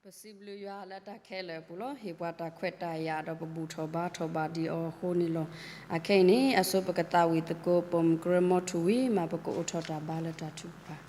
ပစံးဘျုးယွၤလၢတၢ်ခဲလၢာ်အပူၤလီၤ. ဟ့ၣ်ပှၤတၢ်ခွဲးတၢ်ယာ်ဒီးပဘူၣ်ထီၣ်ဘါထီၣ်ဘၣ်ဒံးအီၤအဃိန့ၣ်လီၤ. အခဲအံၤန့ၣ် အဆိပကသးဝံၣ်သကိး ပိာ်မုၣ်ကရၢမိထူဝံၤ မၤပကအိးထီၣ်တၢ်ဘါလၢတၢ်ထုကဖၣ်.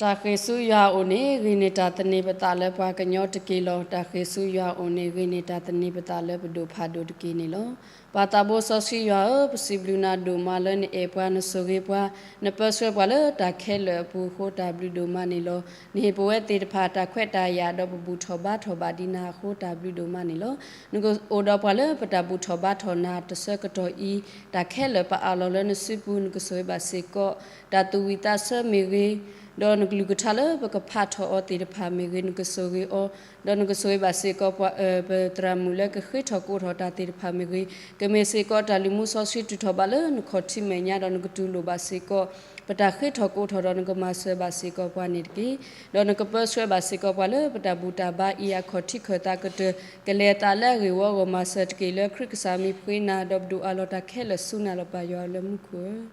တၢ်ဃ့ၢ်ဆူယွၤအအိၣ်န့ၣ် ဂ့ၤန့ၢ်တၢ်သန့ၤပသးလၢပှၤကညီတက့ၢ်လီၤ. တၢ်ဃ့ၢ်ဆူယွၤအအိၣ်န့ၣ် ဂ့ၤန့ၢ်တၢ်သန့ၤပသးလၢပဒိၣ်ဖးဒိၣ်တက့ၢ်န့ၣ်လီၤ. ပၢ်သးဘိစီဆှံယွၤဧၢ, ပစံးဘျုးနၤဒိၣ်မးလၢနအဲၣ်ပှၤ နဆိၣ်ဂ့ၤပှၤ, နပၢဆှၢပှၤလၢတၢ်ခဲလၢာ်အပူၤအဃိ တၢ်ဘျုးဒိၣ်မးန့ၣ်လီၤ. နဟ့ၣ်ပဝဲသ့ၣ်တဖၣ်တၢ်ခွဲးတၢ်ယာ်ဒီးပဘူၣ်ထီၣ်ဘါထီၣ်ဘၣ်ဒံးနၤအဃိ တၢ်ဘျုးဒိၣ်မးန့ၣ်လီၤ. နကအိၣ်ဒီးပှၤလၢပတၢ်ဘူၣ်ထီၣ်ဘါထီၣ်နၤတဆၢကတီၢ်အံၤ, တၢ်ခဲလၢာ်ပအးလီၤလၢနစုပူၤ နကဆိၣ်ဂ့ၤဘၣ်စ့ၢ်ကီး, တၢ်သူၣ်ဝံၣ်သးဆၢမ့ၢ်ဂ့ၤ, ဒီးနကလုၢ်ကထါလၢပကဖးထီၣ်အီၤသ့ၣ်တဖၣ်မ့ၢ်ဂ့ၤ, နကဆိၣ်ဂ့ၤအီၤ, ဒီးနကဆိၣ်ဂ့ၤဘၣ်စ့ၢ်ကီးပှၤအၢ ပသရၣ်မုၣ်လၢကဃ့ထီၣ်ကိးထီၣ်တၢ်သ့ၣ်တဖၣ်မ့ၢ်ဂ့ၤ, ကမ့ၢ်စ့ၢ်ကီးတၢ်လုၢ်မူစီဆှံတုၤထီၣ်ဘၣ်လၢနခီၣ်ထံးမဲာ်ညါ, ဒီးနကတူၢ်လိာ်ဘၣ်စ့ၢ်ကီး ပတၢ်ဃ့ထီၣ်ကိးထီၣ်ဒီးနကမၤစၢၤဘၣ်စ့ၢ်ကီးပှၤန့ၣ်တက့ၢ်. ဒီးနကပၢဆှၢဘၣ်စ့ၢ်ကီးပှၤလၢပတၢ်ဘူၣ်တၢ်ဘါအံၤအခီၣ်ထံးခၢၣ်သးကတၢၢ် ကလဲၤအသးလၢအဂ့ၢ်ဝီအဂီၢ်, မၤစၢၤတက့ၢ်လၢခရံာ်ကစၢ်မံၤပဃ့နၤ, ဒီးပဒိၣ်အးလီၤတၢ်ခဲလၢာ်ဆူနၤလီၤ ပၢ်ယွၤလၢမူခိၣ်ဧၢ,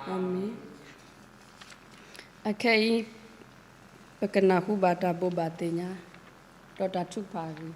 အၤမ့ၣ်. အခဲအံၤ ပကနၢ်ဟူဘၣ်တၢ်ဘိးဘၣ်သ့ၣ်ညါ ဒီးတၢ်ထုကဖၣ်အဂ့ၢ်.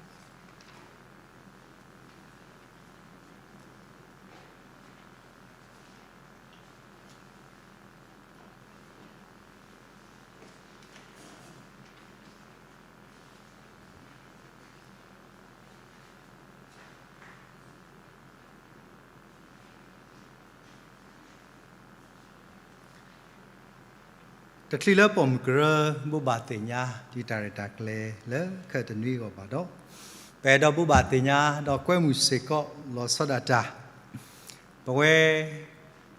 တချုးလၢပိာ်မုၣ်ကရၢဘိးဘၣ်သ့ၣ်ညါ ဒ်တၢ်ရဲၣ်တၢ်ကျဲၤလၢခဲတနွံအဂီၢ်ဘၣ်ဒီး, ပအဲၣ်ဒိးဘိးဘၣ်သ့ၣ်ညါ ဒီးကွဲမုာ်စ့ၢ်ကီးလီၤဆီဒၣ်တၢ် ပဝဲ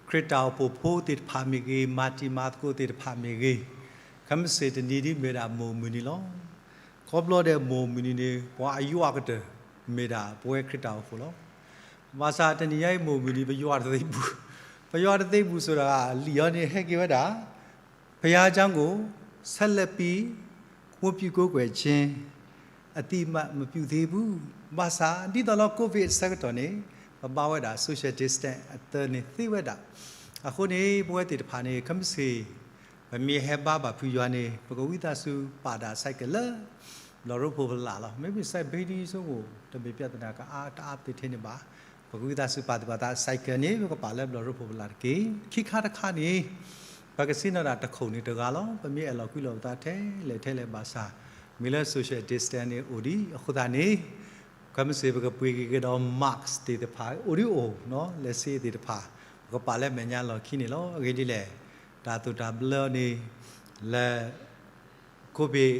ခရံာ်တၢ်အိၣ်ဖှိၣ်ဖိသ့ၣ်တဖၣ်မ့ၢ်ဂ့ၤ, မၤတံၤမၤသကိးသ့ၣ်တဖၣ်မ့ၢ်ဂ့ၤ, ခဲမုၢ်ဆ့ၣ်တနံၤဒ်မ့ၢ်ဒၣ်မိၢ်မုၢ်နံၤလီၤ. ခီဖျိဒဲးမိၢ်မုၢ်နံၤန့ၣ် ပှၤအယွၤကတၢၢ် မ့ၢ်ဒၣ်ပဝဲခရံာ်တၢ်အိၣ်ဖှိၣ်လီၤ. ဘၣ်ဆၣ်တနံၤညါအံၤမိၢ်မုၢ်နံၤ ပယွၤတသ့ပူၤ, ပယွၤတသ့ပူၤဆိဒၣ် လံာ်အီၤန့ၣ် ဟဲက့ၤဝဲဒၣ် ဘုရားကျောင်းကို ဆက်လက်ပြီး ဝတ်ပြုကိုးကွယ်ခြင်း အသိအမှတ်မပြုသေးဘူး. ဘၣ်ဆၣ် ဒ်သိးလၢ COVID အဆၢကတီၢ်န့ၣ် ပဘါဝဲဒၣ် social distance အသၢန့ၣ်သ့ဝဲဒၣ်. အဃိန့ၣ် ပဝဲသ့ၣ်တဖၣ်န့ၣ် ခဲမုၢ်ဆ့ၣ် ပမ့ၢ်ဟဲဘါဘၣ်ဖုယွၤန့ၣ် ပကဝံသးစူၤပာ်ဒၣ် cycle လၢ ဘျီၣ်ရိဖှိၣ်ဖလၢ်လီၤ. မ့မ့ၢ် စဲးဘ့ဒံဆိကမိၣ် တမ့ၢ်ပြဿနာကအါတအါသ့ထဲန့ၣ်ဘၣ်. ပကဝံသးစူၤပာ်သပှၢ်သး cycle န့ၣ် ပကပာ်လၢဘျီၣ်ရိဖှိၣ်ဖလၢ်တက့ၢ်. ခံခါတခါန့ၣ် ပကဆ့ၣ်နီၤဒၣ်တခိၣ်န့ၣ်တဂၤလီၤ. ပမ့ၢ်အဲၣ်လီၤကွံလီၤပသးထဲလဲၣ်ထဲလဲၣ်ဘၣ်ဆၣ် မ့ၢ်လၢ social distance န့ၣ်အိၣ်ဒံးအဃိသတးန့ၣ် ခဲမုၢ်ဆ့ၣ်ပကပှ့ၤက့ၤကဒီး mask သ့ၣ်တဖၣ် အိၣ်ဒံးအိၣ်နီၤ လဲၤဆ့သ့ၣ်တဖၣ် ပကပာ်လၢမဲာ်ညါလီၢ်ခံန့ၣ်လီၤ. အဂ့ၢ်ဒ်လဲၣ် တၢ်သိၣ်တၢ်ဘျၢန့ၣ် လၢ COVID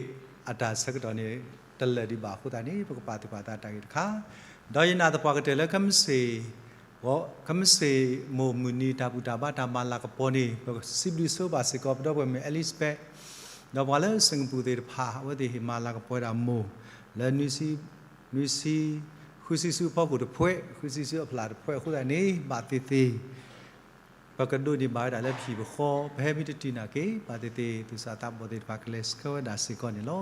အတၢ်ဆၢကတီၢ်န့ၣ် တလၢာ်ဒံးဘၣ်အဃိသတးန့ၣ် ပကပာ်သပှၢ်သးတၢ်ဂ့ၢ်တခါ, ဒီးယနာ်သပှၢ်ကတၢၢ်လၢခဲမုၢ်ဆ့ၣ် ခဲမုၢ်ဆ့ၣ်မိၢ်မုၢ်နံၤတၢ်ဘူၣ်တၢ်ဘါတၢ်မၤလၤကပီၤန့ၣ် ပစံးဘျုးဆိဘၣ်စ့ၢ်ကီး ပဒီပုၢ်ဝဲၢ်မုၣ် Elizabeth ဒီးပှၤလၢ Singapore သ့ၣ်တဖၣ် အဝဲသ့ၣ်ဟ့ၣ်မၤလၤကပီၤဝဲဒၣ်မိၢ် လၢ နွံဆံ ဃုဆံဆူအဖီခိၣ်တဖှဲး ဃုဆံဆူအဖျၢၣ်တဖှဲးအဃိသတးန့ၣ် ဘၣ်သ့ၣ်သ့ၣ် ပကဒိးန့ၢ်ဘၣ်ဝဲဒၣ်လၢပဟံၣ်ပဃီ ပဟဲမ့ၢ်တတုၤနာ်က့ ဘၣ်သ့ၣ်သ့ၣ် သူၣ်စၢ်သးဘီၣ်သ့ၣ်တဖၣ်ကလဲၤဆှၢဝဲဒၣ်စ့ၢ်ကီးန့ၣ်လီၤ.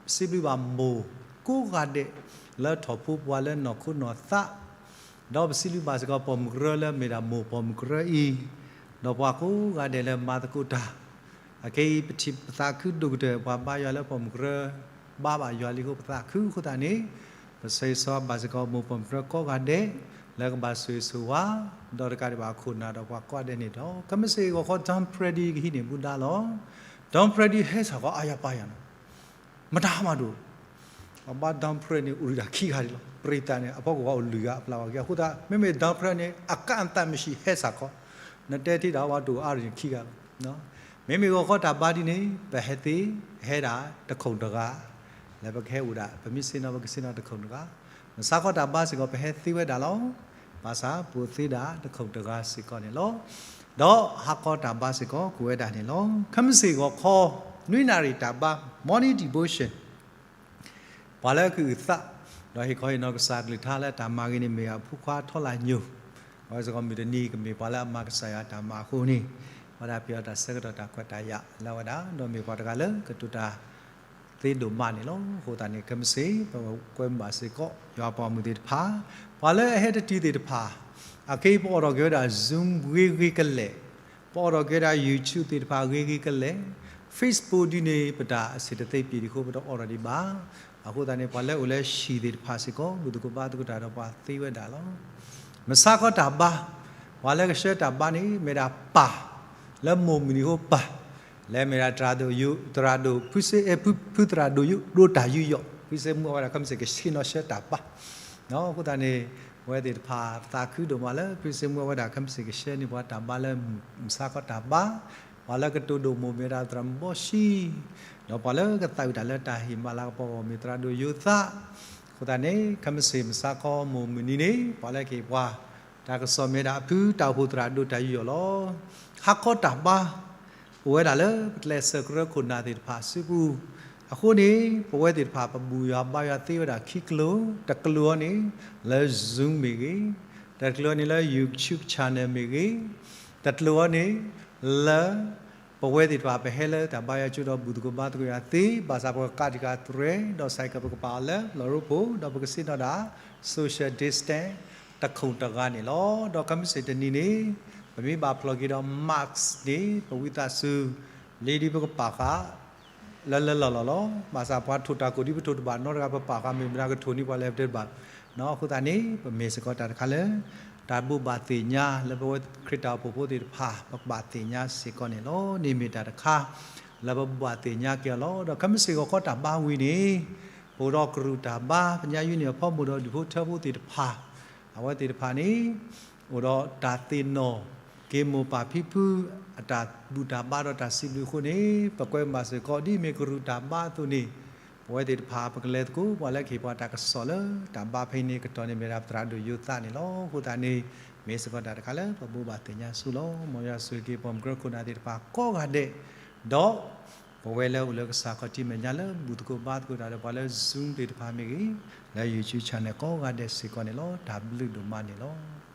ပစံးဘျုးဘၣ်မိၢ်ကိးဂၤဒဲးလၢထီၣ်ဖိပှၤလၢနီၢ်ခိနီၢ်သး ဒီးပစံးဘျုးဘၣ်စ့ၢ်ကီးပိာ်မုၣ်ကရၢလၢမ့ၢ်ဒၣ်မိၢ်ပိာ်မုၣ်ကရၢအံၤ ဒီးပှၤကိးဂၤဒဲးလၢမၤသကိးတၢ် အခဲအံၤ ပထံၣ်ပသးခုဒိၣ်ကတၢၢ် ပှၤဘါယွၤလၢပိာ်မုၣ်ကရၢ ဘါဘၣ်ယွၤလံအဃိပသးခုအဃိသတးန့ၣ် ပဆိၣ်ဂ့ၤဆိၣ်ဝါဘၣ်စ့ၢ်ကီးမိၢ်ပိာ်မုၣ်ကရၢကိးဂၤဒဲး လၢကဘၣ်ဆိၣ်ဂ့ၤဆိၣ်ဝါ ဒီးတကးဒံးဘၣ်ခိၣ်နၢ်ဒီးပှၤကိးဂၤဒဲးန့ၣ်ဒီး ခဲမုၢ်ဆ့ၣ်ဂီၤခီ Dom Brady ကဟံးန့ၢ်မူဒါလီၤ. Dom Brady ဟဲစ့ၢ်ကီးအါယၤပၢ်ယၤနီၤ မတၤမးဒိၣ် အဘါ Dom Brady န့ၣ် အိၣ်ဒံးဒၣ်ခံဂၤဒံးလီၤ. ပရံသးန့ၣ် အဖီခိၣ်ဝဲအိၣ်လွံၢ်ဂၤ အဖျါဝဲဂ့ၤ အဃိသတး မ့မ့ၢ် Dom Brady န့ၣ် အကါအသးမဆံးဟဲစ့ၢ်ကီး နတဲထံၣ်ဒၣ်ဝဲဒိၣ်အါဒံးခံဂၤလီၤ. မ့မ့ၢ်ဂီၤခီတၢ်ဘါဒ်န့ၣ် ပဟဲသ့ ဟဲဒၣ်တခိၣ်တဂၤ လၢပကဟဲအိၣ်ဒၣ် ပမ့ၢ်ဆ့ၣ်နီၤ ပကဆ့ၣ်နီၤတခိၣ်တဂၤ မုၢ်ဆါခီတၢ်ဘါစ့ၢ်ကီး ပဟဲသ့ဝဲဒၣ်လီၤ. ဘၣ်ဆၣ်ပအိၣ်သ့ဒၣ်တခိၣ်တဂၤစ့ၢ်ကီးန့ၣ်လီၤ. ဒီးဟါခီတၢ်ဘါစ့ၢ်ကီး ကအိၣ်ဝဲဒၣ်န့ၣ်လီၤ. ခဲမုၢ်ဆ့ၣ်ဂီၤခီ နွံနၣ်ရံၣ်တၢ်ဘါ Morning Devotion ပှၤလၢအကအုၣ်သး ဒီးဟ့ၣ်ခီဟ့ၣ်နီၤကစၢ်ကလုၢ်ကထါလၢတၢ်မၤဂ့ၤန့ၣ် မ့ၢ်အဖိခွါထီလၢ်ညိၣ် အဝဲစ့ၢ်ကီးမုၢ်တနံၤကမ့ၢ်ပှၤလၢအမၤကစၢ်ယွၤတၢ်မၤအဃိန့ၣ် အဝဲဒၣ်ပှဲၤအီၤတၢ်ဆၢကတီၢ်တၢ်ခွဲးတၢ်ယာ်လၢအဝဲဒၣ် ဒီးမ့ၢ်ပှၤတဂၤလၢကတိၤတၢ်သ့ဒိၣ်မးန့ၣ်လီၤ. အဃိသတးန့ၣ် ခဲမုၢ်ဆ့ၣ် ပကွဲမုာ်ဘၣ်စ့ၢ်ကီး ယွၤပှၤဂီၢ်မုၢ်သ့ၣ်တဖၣ် ပှၤလၢအဟဲတတုၤသ့ၣ်တဖၣ် အခဲအံၤပအိးထီၣ်က့ၤဝဲဒၣ် Zoom ဂ့ၤဂ့ၤကလဲာ် ပအိးထီၣ်က့ၤဝဲဒၣ် YouTube သ့ၣ်တဖၣ်ဂ့ၤဂ့ၤကလဲာ်, Facebook ဒ်န့ၣ် ပတၢ်အဆံးတသ့ပှဲၤဒံးအဃိ ပတအိးထီၣ်ဒံးဘၣ်. အဃိသတးန့ၣ် ပှၤလၢအအိၣ်လၢဟံၣ်သ့ၣ်တဖၣ်စ့ၢ်ကီး ဘူၣ်သကိးဘါသကိးတၢ်ဒီးပှၤသ့ဝဲဒၣ်လီၤ. မုၢ်ဆါခီတၢ်ဘါ, ပှၤလၢကဆှၢတၢ်ဘါန့ၣ် မ့ၢ်ဒၣ်ပၢ် လၢမိၢ်မုၢ်နံၤအဃိပၢ်, လၢမ့ၢ်ဒၣ်သရၣ်ဒိၣ်ယိာ်, သရၣ်ဒိၣ် ဖုစ့, ဖု, ဖုသရၣ်ဒိၣ်ယိာ် ဒိၣ်တၢ်ယူးယီၣ်, ဖုစ့မူအဝဲဒၣ်ခဲမုၢ်ဆ့ၣ်ကဆ့ၣ်နီၤဆှၢတၢ်ဘါ အဃိသတးန့ၣ် ပဝဲသ့ၣ်တဖၣ် ပသးခုဒိၣ်မးလၢဖုစ့မူအဝဲဒၣ်ခဲမုၢ်ဆ့ၣ်ကဆှၢန့ၢ်ပှၤတၢ်ဘါလၢမုၢ်ဆါခီတၢ်ဘါ, ပှၤလၢကတိၤဒိၣ်မိၢ်မ့ၢ်ဝဲဒၣ်သရၣ်မုၣ်ဘီၣ်ဆံ, ဒီးပှၤလၢကသးဝံၣ်တၢ်လၢတၢ်ဟ့ၣ်မၤလၤကပီၤအဂီၢ်မ့ၢ်သရၣ်ဒိၣ်ယိၤသး, အဃိသတးန့ၣ် ခဲမုၢ်ဆ့ၣ်မုၢ်ဆါခီမိၢ်မုၢ်နံၤန့ၣ် ပှၤလၢကဟ့ၣ်ပှၤ တၢ်ကစီၣ်မ့ၢ်ဒၣ်အဖုတၢ်အိၣ်ဖှိၣ်သရၣ်ဒိၣ်တၢ်ယူးယီၣ်လီၤ. ဟါခီတၢ်ဘါ, အိၣ်ဝဲဒၣ်လၢပကျဲးစၢးကရၢခိၣ်နၢ်သ့ၣ်တဖၣ်အစုပူၤ, အဃိန့ၣ် ပဝဲသ့ၣ်တဖၣ်ပဘူၣ်ယွၤဘါယွၤသ့ဝဲဒၣ်ခံကျိၤ, တကျိၤအံၤန့ၣ် လၢ Zoom မ့ၢ်ဂ့ၤ, တကျိၤအံၤန့ၣ်လၢ YouTube channel မ့ၢ်ဂ့ၤ, တကျိၤအံၤန့ၣ် လၢ ပဝဲသ့ၣ်တဖၣ်ပဟဲလၢတၢ်ဘါယွၤကၠိဒီးဘူၣ်သကိးဘါသကိးယွၤသ့, ဘၣ်ဆၣ်ပကကးတံာ်ဃာ်တြဲၤ, ဒီးစဲးကပကပာ်အီၤလၢလီၢ်ရိဖှိၣ်, ဒီးပကဆ့ၣ်နီၤဒၣ် social distance တခိၣ်တဂၤန့ၣ်လီၤ. ဒီးခဲမုၢ်ဆ့ၣ်တနံၤန့ၣ် ပမ့ၢ်ဘၣ်ဖျီၣ်က့ၤဒီး mask န့ၣ် ပဝံသးစူၤ လံဒ်ပကပာ်ဃာ် လၢလၢလီၢ်လီၢ်လီၤ. ဘၣ်ဆၣ်ပှၤထိၣ်တၢ်ကိၣ်ဒ်ပထိၣ်တဘၣ်နီတဂၤ ပပာ်ဃာ်မ့ၢ်မတၤကထိၣ်န့ၢ်ပှၤလဲၣ်တဘၣ်. အဃိသတးန့ၣ် ပမ့ၢ်စ့ၢ်ကီးတၢ်တခါလၢ တၢ်ဘိးဘၣ်သ့ၣ်ညါလၢပဝဲခရံာ်တၢ်အိၣ်ဖှိၣ်ဖိသ့ၣ်တဖၣ် ပကဘၣ်သ့ၣ်ညါစ့ၢ်ကီးန့ၣ်လီၤ. န့ၣ်မ့ၢ်တၢ်တခါ လၢပဘၣ်သ့ၣ်ညါက့ၤအီၤလီၤ. ဒီးခဲမုၢ်ဆ့ၣ်ဂီၤခီတၢ်ဘါဝံၤန့ၣ် အိၣ်ဒီးကရူၢ်တၢ်ဘါ ပညါယွၤန့ၣ်အဖီမိၢ်ဒီးဒူၣ်ဖိထၢဖိသ့ၣ်တဖၣ် အဝဲသ့ၣ်တဖၣ်န့ၣ် အိၣ်ဒီးတၢ်သ့ၣ်နီၣ်က့ၤမိၢ်ပၢ်ဖံဖု အတၢ်ဘူၣ်တၢ်ဘါဒီးတၢ်စံးဘျုးအဃိန့ၣ် ပကွဲမုာ်စ့ၢ်ကီး ဒ်မ့ၢ်ကရူၢ်တၢ်ဘါအသိးန့ၣ် ပဝဲသ့ၣ်တဖၣ် ပကလဲၤသကိးပှၤလၢကဟ့ၣ်ပှၤတၢ်ကစီၣ်လၢတၢ်ဘါဖဲအံၤန့ၣ် ကတီၢ်န့ၣ်မ့ၢ်ဒၣ်ပသရၣ်ဒိၣ်ယိၤသးန့ၣ်လီၤ. အဃိသတးန့ၣ် မ့ၢ်စ့ၢ်ကီးတၢ်တခါလၢပဘိးဘၣ်သ့ၣ်ညါဆူလီၤ. မ်ယွၤဆိၣ်ဂ့ၤက့ၤပှၤမုၢ်ကရၢခိၣ်နၢ်သ့ၣ်တဖၣ်ကိးဂၤဒဲး ဒီး ပဝဲလၢအိၣ်လၢကစၢ်ခီၣ်ထံးမဲာ်ညါလၢဘူၣ်သကိးဘါသကိးတၢ်ဒီးပှၤလၢ Zoom သ့ၣ်တဖၣ်မ့ၢ်ဂ့ၤ, လၢ YouTube channel ကိးဂၤဒဲးစ့ၢ်ကီးန့ၣ်လီၤ. တၢ်ဘျုးဒိၣ်မးန့ၣ်လီၤ.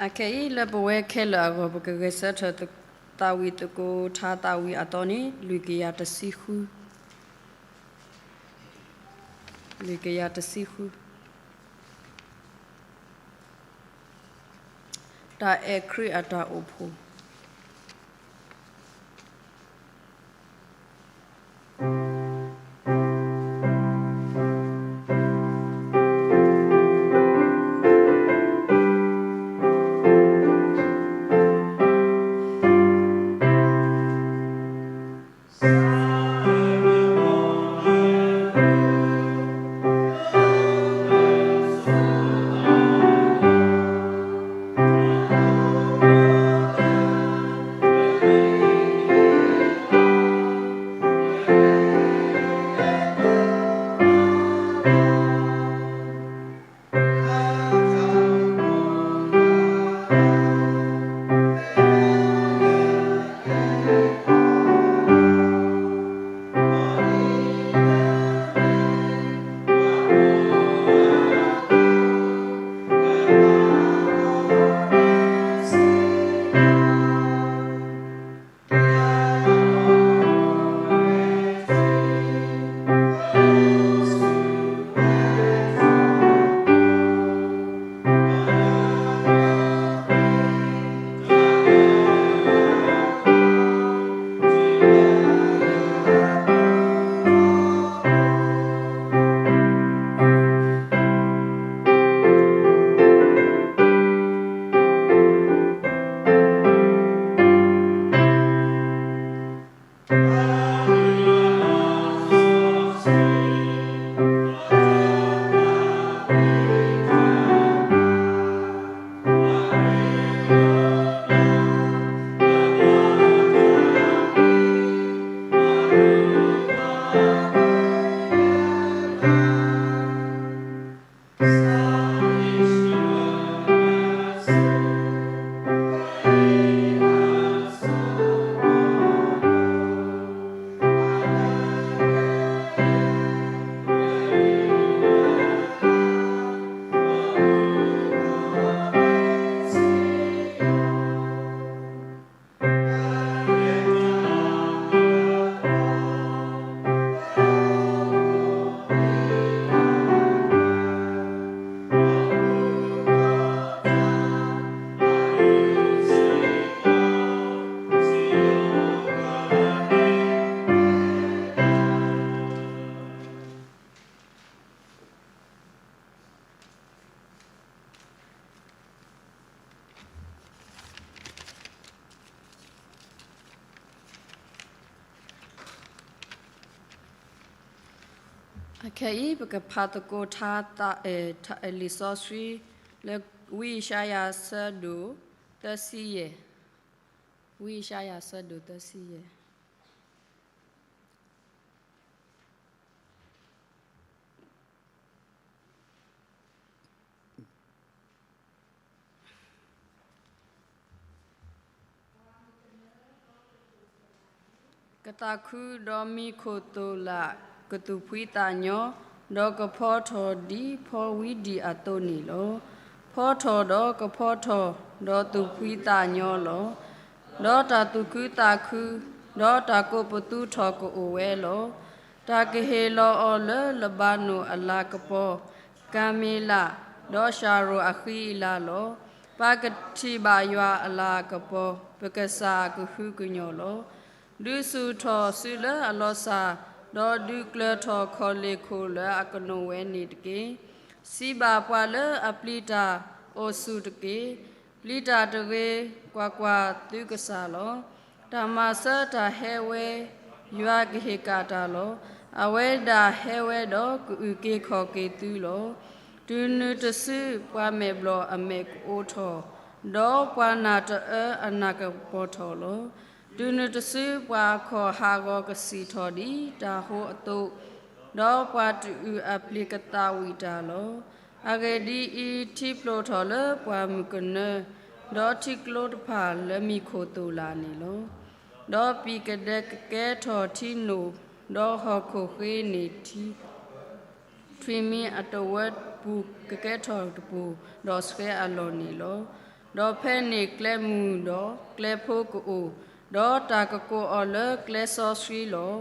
အခဲအံၤလၢပဝဲခဲလၢာ်အဂီၢ် ပကဂဲၤဆၢထၢၣ်သးဝံၣ်သကိးထါသးဝံၣ်အသီန့ၣ် လွံၢ်ကယၤတဆံဃု, လွံၢ်ကယၤတဆံဃု, တၢ်အဲၣ်ခရံာ်အတၢ်အိၣ်ဖှိၣ်. ခဲအံၤ ပကဖးသကိးထါ လံာ်စီဆှံ လၢ ဝံယၡါယၤဆၢဒိၣ်သၢဆံယဲၢ်, ဝံယၡါယၤဆၢဒိၣ်သၢဆံယဲၢ်. ကသးခုဒီးမံခိၣ်သိၣ်လၣ် ကသူၣ်ဖှံသးညီ, ဒီးကဖီထီၣ်ဒ်ဖီဝံဒံၣ်အသိးန့ၣ်လီၤ. ဖီထီၣ်ဒီးကဖီထီၣ်, ဒီးသူၣ်ဖှံသးညီလီၤ. ဒီးတၢ်သူၣ်ခုသးခု, ဒီးတၢ်ကိးပသူထီၣ်ကအိၣ်ဝဲလီၤ. တၢ်ကဟ့ၣ်လီၤအီၤလၢလဘၤနိၣ်အလၤကပီၤ, ကၤမ့လး, ဒီးၡၤရိၣ်အဃံအလၤလီၤ. ပကထံၣ်ဘၣ်ယွၤအလၤကပီၤ, ပကစၢ်ကဟုကညီၢ်လီၤ. ဒုးဆူၣ်ထီၣ်စုလၢအလီၤစၢ်, ဒီးဒုးကျၢၤထီၣ်ခီၣ်လ့ၣ်ခိၣ်လၢအကနိးဝဲန့ၣ်တက့ၢ်. စံးဘၣ်ပှၤလၢအပျံၤတၢ်, အိၣ်ဆူၣ်တက့ၢ်. ပျံၤတၢ်တဂ့ၤ, ကွၢ်ကွၢ်, သုကစၢ်လီၤ. တၢ်မၤစၢၤတၢ်ဟဲဝဲ, ယွၤကဟ့ၣ်ကၣ်တၢ်လီၤ. အဝဲဒၣ်ဟဲဝဲဒီးကအုၣ်က့ၤခီၣ်က့ၤသုလီၤ. တုၤနုၤတစုပှၤမဲာ်ဘျီၣ်အမဲာ်ကအိးထီၣ်, ဒီးပှၤနၢ်တအၢအနၢ်ကပီၤထီၣ်လီၤ. တုၤနုၤတစုပှၤအခီၣ်ဟးဂီၤကဆံၣ်ထီၣ်ဒ်တၢ်ဟိအသိး, ဒီးပှၤတအုၣ်အပျံၤကသးဝံၣ်တၢ်လီၤ. အဂ့ၢ်ဒ်အံၤ, ထံဖျိးထီၣ်လၢပှၢ်မုၢ်ကနၢ, ဒီးထံကျိတဖၣ်လၢမံခိၣ်သိၣ်လၣ်န့ၣ်လီၤ. ဒီးပံာ်ကဒဲကကဲထီၣ်ထံနိၣ်, ဒီးဟီၣ်ခိၣ်ဃ့န့ၣ်ထံ ထွံၣ်မံၤအတဝၢတပူၤကကဲထီၣ်တပူၤ, ဒီးဆှဲအလီၢ်န့ၣ်လီၤ. ဒီးဖဲန့ၣ်ကျဲမုၢ်ဒီးကျဲဖိကအိၣ်, ဒီးတၢ်ကကိးအီၤလၢကျဲစီဆှံလီၤ.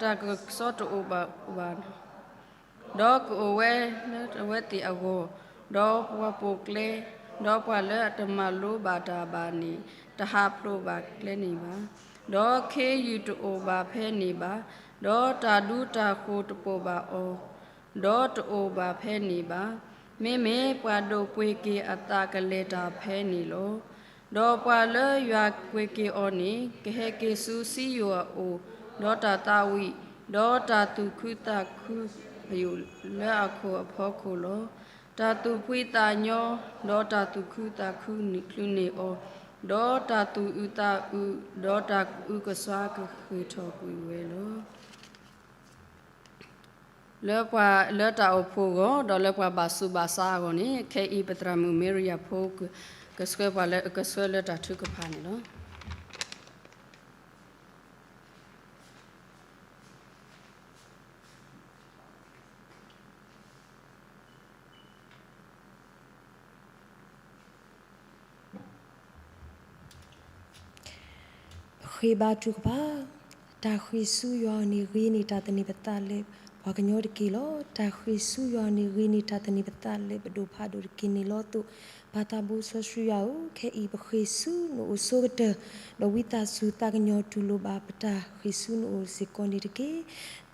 တၢ်ကစီတအိၣ်ဘၣ်ဘၣ် ဒီးကအိၣ်ဝဲလၢအဝဲသ့ၣ်အဂီၢ်, ဒီးပှၤပိာ်ကျဲ, ဒီးပှၤလၢအတမၤလိဘၣ်တၢ်ဘၣ်န့ၣ် တဟးဖျိးဘၣ်ကျဲန့ၣ်ဘၣ်. ဒီးခ့ယုၢ်တအိၣ်ဘၣ်ဖဲန့ၣ်ဘၣ်, ဒီးတၢ်ဒူတၢ်ဃိၤတပိာ်ဘၣ်အီၤ, ဒီးတအိၣ်ဘၣ်ဖဲန့ၣ်ဘၣ်. မ့မ့ၢ်ပှၤဒိၣ်ပှ့ၤက့ၤအသးကလဲၤတၢ်ဖဲန့ၣ်လီၤ. ဒီးပှၤလၢယွၤပှ့ၤက့ၤအီၤန့ၣ် ကဟဲက့ၤဆူစံယိၣ်အအိၣ်, ဒီးတၢ်သးဝံၣ်, ဒီးတၢ်သူၣ်ခုသးခုအယိာ်လၢအခိၣ်အဖီခိၣ်လီၤ. တၢ်သူၣ်ဖှံသးညီ, ဒီးတၢ်သူၣ်ခုသးခုနုာ်ချုးန့ၢ်အီၤ, ဒီးတၢ်သူၣ်အုးသးအုး, ဒီးတၢ်ကအုကစွါကဃ့ၢ်ထီၣ်ကွံာ်ဝဲလီၤ. လၢပှၤလၢတၢ်အိၣ်ဖှိၣ်အဂီၢ်, ဒီးလၢပှၤဘၣ်ဆူးဘၣ်ဆါအဂီၢ်န့ၣ်, ခဲအံၤပသရၣ်မုၣ်မ့ရံယၤဖိ ကဆှၢပှၤလၢအကဆှၢလၢတၢ်ထုကဖၣ်န့ၣ်လီၤ. ပဃ့ဘါထုကဖၣ်. တၢ်ဃ့ၢ်ဆူယွၤအအိၣ်န့ၣ် ဂ့ၤန့ၢ်တၢ်သန့ၤပသးလၢပှၤကညီတက့ၢ်လီၤ. တၢ်ဃ့ၢ်ဆူယွၤအအိၣ်န့ၣ် ဂ့ၤန့ၢ်တၢ်သန့ၤပသးလၢပဒိၣ်ဖးဒိၣ်တက့ၢ်န့ၣ်လီၤ. ပၢ်သးဘိစီဆှံယွၤဧၢ, ခဲအံၤပဃ့ၢ်ဆူနအိၣ်ဆိကတၢၢ်, ဒီးဝံသးစူၤသးကညီၤတူၢ်လိာ်ဘၣ်ပတၢ်ဃ့ၢ်ဆူနအိၣ်စ့ၢ်ကီးန့ၣ်တက့ၢ်.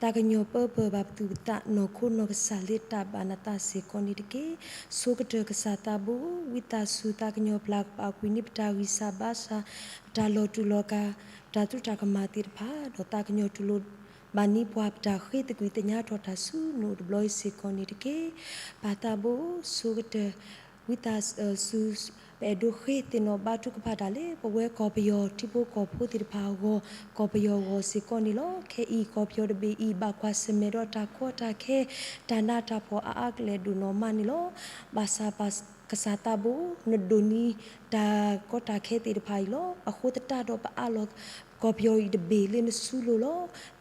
သးကညီၤပၢပၢၢ်ဘၣ်ပသူၣ်ပသးနီၢ်ခိနီၢ်ကစၢ်လၢတၢ်ဘၣ်နသးစ့ၢ်ကီးန့ၣ်တက့ၢ်. ဆိကတၢၢ်ကစၢ်သးဘိ, ဝံသးစူၤသးကညီၤပျၢ်ကပာ်ကွံာ်န့ၢ်ပတၢ်ဂံၢ်စၢ်ဘါစၢ်, ပတၢ်လီၤတူာ်လီၤကာ်, ပတၢ်သရူးတၢ်ကမၣ်သ့ၣ်တဖၣ်, ဒီးသးကညီၤတူၢ်လိာ်ဘၣ်န့ၢ်ပှၤပတၢ်ဃ့သကွံာ်သညါထီၣ်တၢ်ဆူနအိၣ်တဘျီအံၤစ့ၢ်ကီးန့ၣ်တက့ၢ်. ပၢ်သးဘိ, ဆိကတၢၢ်, ဝံသးစူၤ ပအဲၣ်ဒိးဃ့သ့ၣ်နီၣ်ဘါထုကဖၣ်တၢ်လၢပဝဲကီၢ်ပယီၤထံဖိကီၢ်ဖိသ့ၣ်တဖၣ်အဂီၢ်, ကီၢ်ပယီၤအဂီၢ်စ့ၢ်ကီးန့ၣ်လီၤ. ခဲအံၤကီၢ်ပယီၤတဘ့ၣ်အံၤ ဘၣ်ကွၢ်ဆၢၣ်မဲာ်ဒီးတၢ်ကီတၢ်ခဲ, တၢ်နးတၢ်ဖှီၣ်အါအါကလဲာ်ဒိၣ်နီၢ်မးန့ၣ်လီၤ. ဘၣ်ဆၣ်ပၢ်ကစၢ်သးဘိ, နဒိးန့ၢ်တၢ်ကီတၢ်ခဲသ့ၣ်တဖၣ်အံၤလီၤ. အဃိသတးဒီးပအးလီၤ ကီၢ်ပယီၤအံၤတဘ့ၣ်လၢနစုလိၤလီ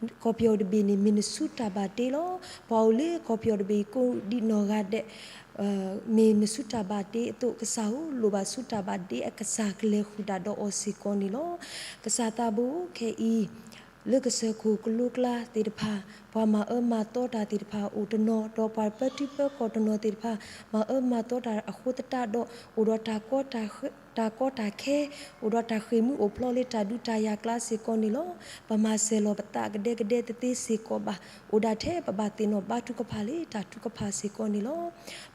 ၤ. ကီၢ်ပယီၤတဘ့ၣ်န့ၣ် မ့ၢ်နစုတၢ်ဘၣ်တ့လီၤ. ပှၤအိၣ်လၢကီၢ်ပယီၤတဘ့ၣ်အံၤကိးဒံးနီၢ်ဂၤဒဲး မ့ၢ်နစုတၢ်ဘၣ်တ့အသိး ကစၢ်ဧၢ, လိၣ်ဘၣ်စုတၢ်ဘၣ်တ့အကစၢ်ကလဲၤဃုာ်တၢ်ဒီးအီၤစ့ၢ်ကီးန့ၣ်လီၤ. ကစၢ်သးဘိ, ခဲအံၤ လၢကစၢၢ်ခိၣ်ကလိကျါသ့ၣ်တဖၣ်, ပှၤမၤအၢမၤသီတၢ်သ့ၣ်တဖၣ်အိၣ်တနီၤ, ဒီးပှၤပၢထံပၢကီၢ်တနီၤသ့ၣ်တဖၣ် မၤအၢမၤသီတၢ်အဃိသတးဒီး အိၣ်ဒီးတၢ်ကီတၢ်ခဲ, အိၣ်ဒီးတၢ်ဃ့ၢ်မှံအိၣ်ဖျီလၢတၢ်ဒုးတၢ်ယၤကျါစ့ၢ်ကီးန့ၣ်လီၤ. ပမၤစၢၤလီၤပသးကဒဲကဒဲတသ့စ့ၢ်ကီးဘၣ်. အိၣ်ဒၣ်ထဲပဘၣ်သ့ၣ်နီၣ်ဘါထုကဖၣ်လၢတၢ်ထုကဖၣ်စ့ၢ်ကီးန့ၣ်လီၤ.